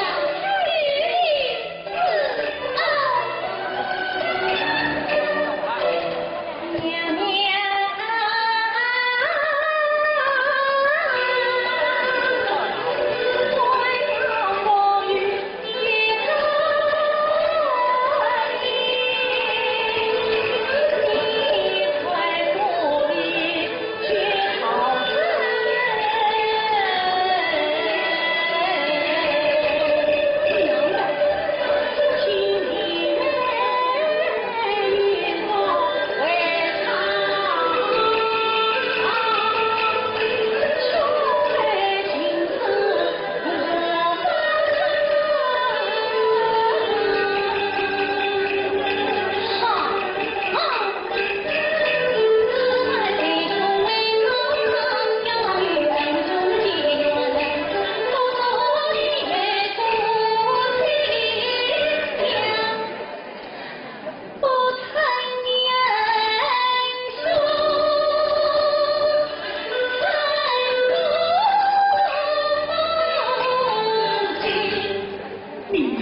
明白。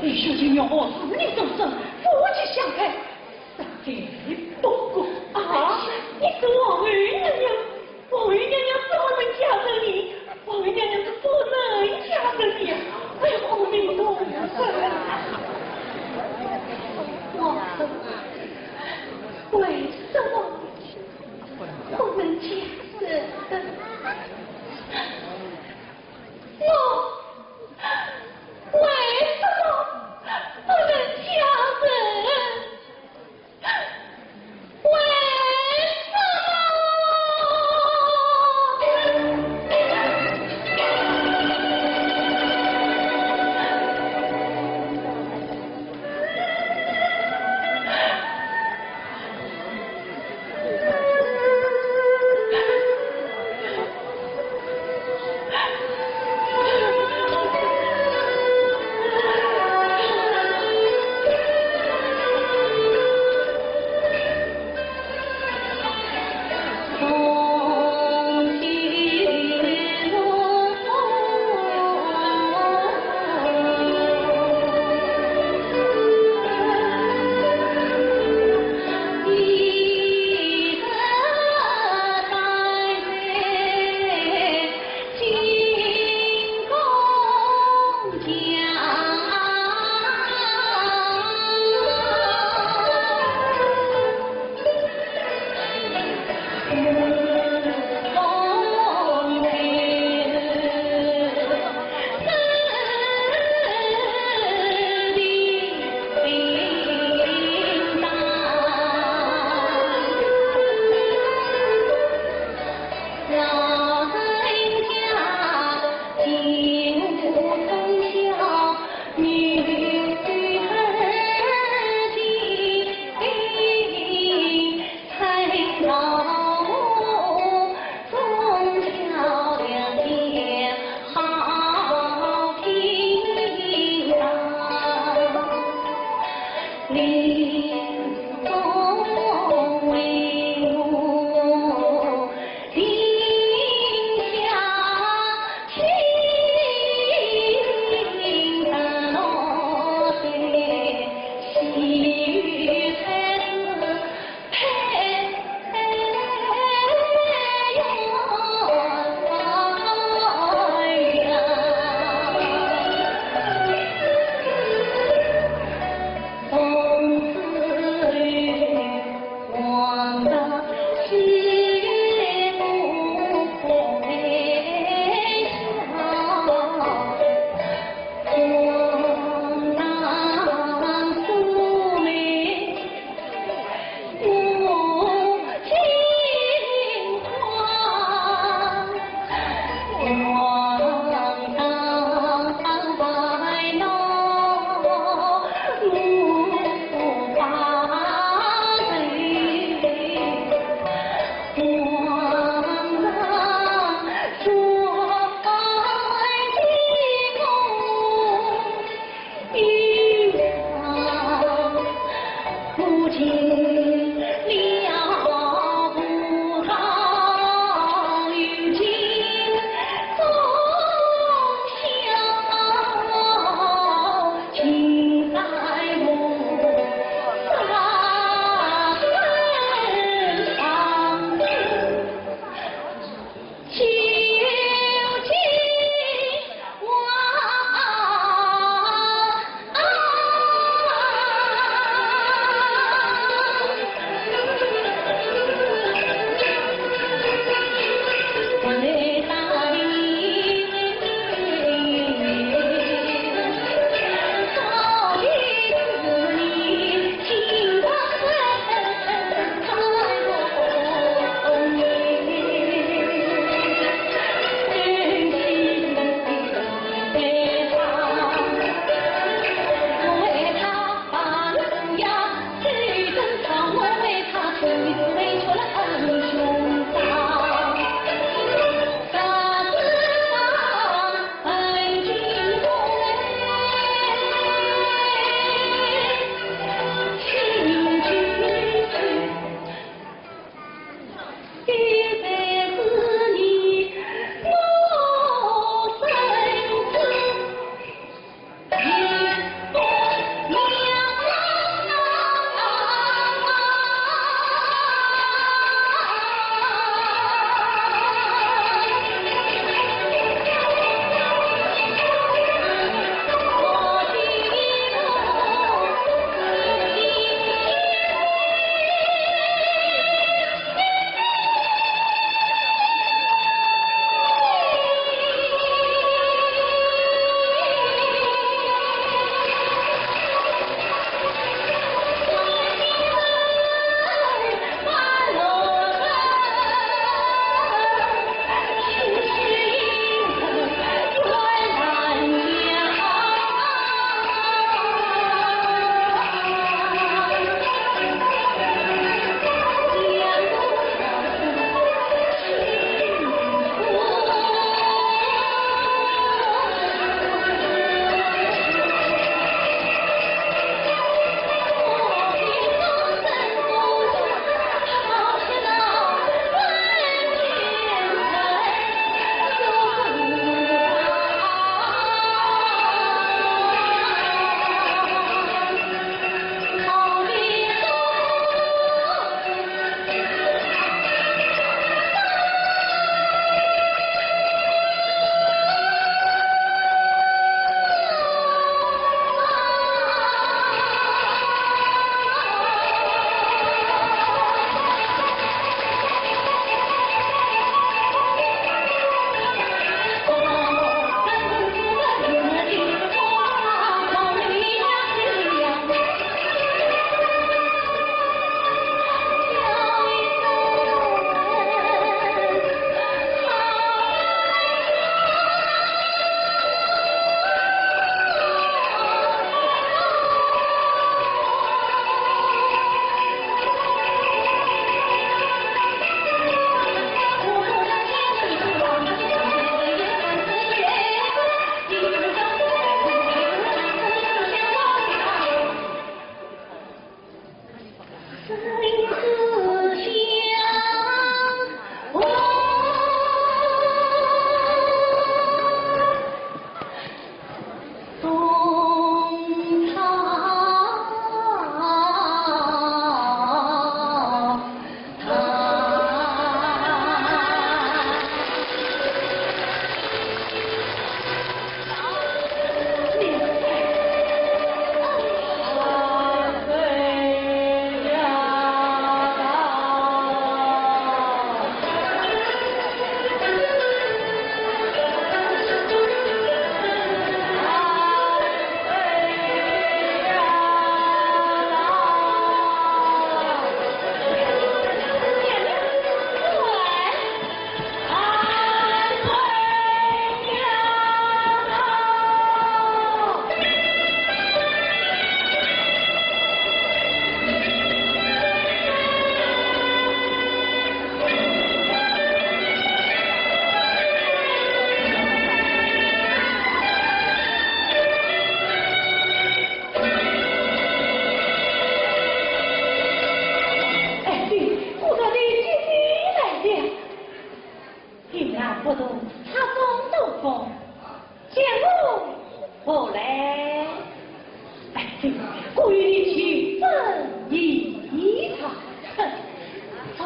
哎，小姐，你何事？你动身，夫妻相看，实在不过。啊，你是皇后娘娘，皇后娘娘怎么能嫁人呢？皇后娘娘是不能嫁人的呀。哎呀，阿弥陀佛。皇后啊，为什么不能嫁人？ 我为什么不能嫁人？为什么？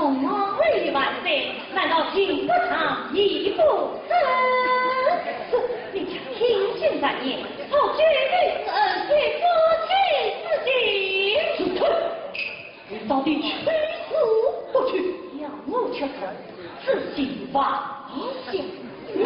王位万岁，难道请不上一不成？是，你家听信谗言，好九日之恩，与夫妻之情。你到底去是不去？要我去死，自己亡下。你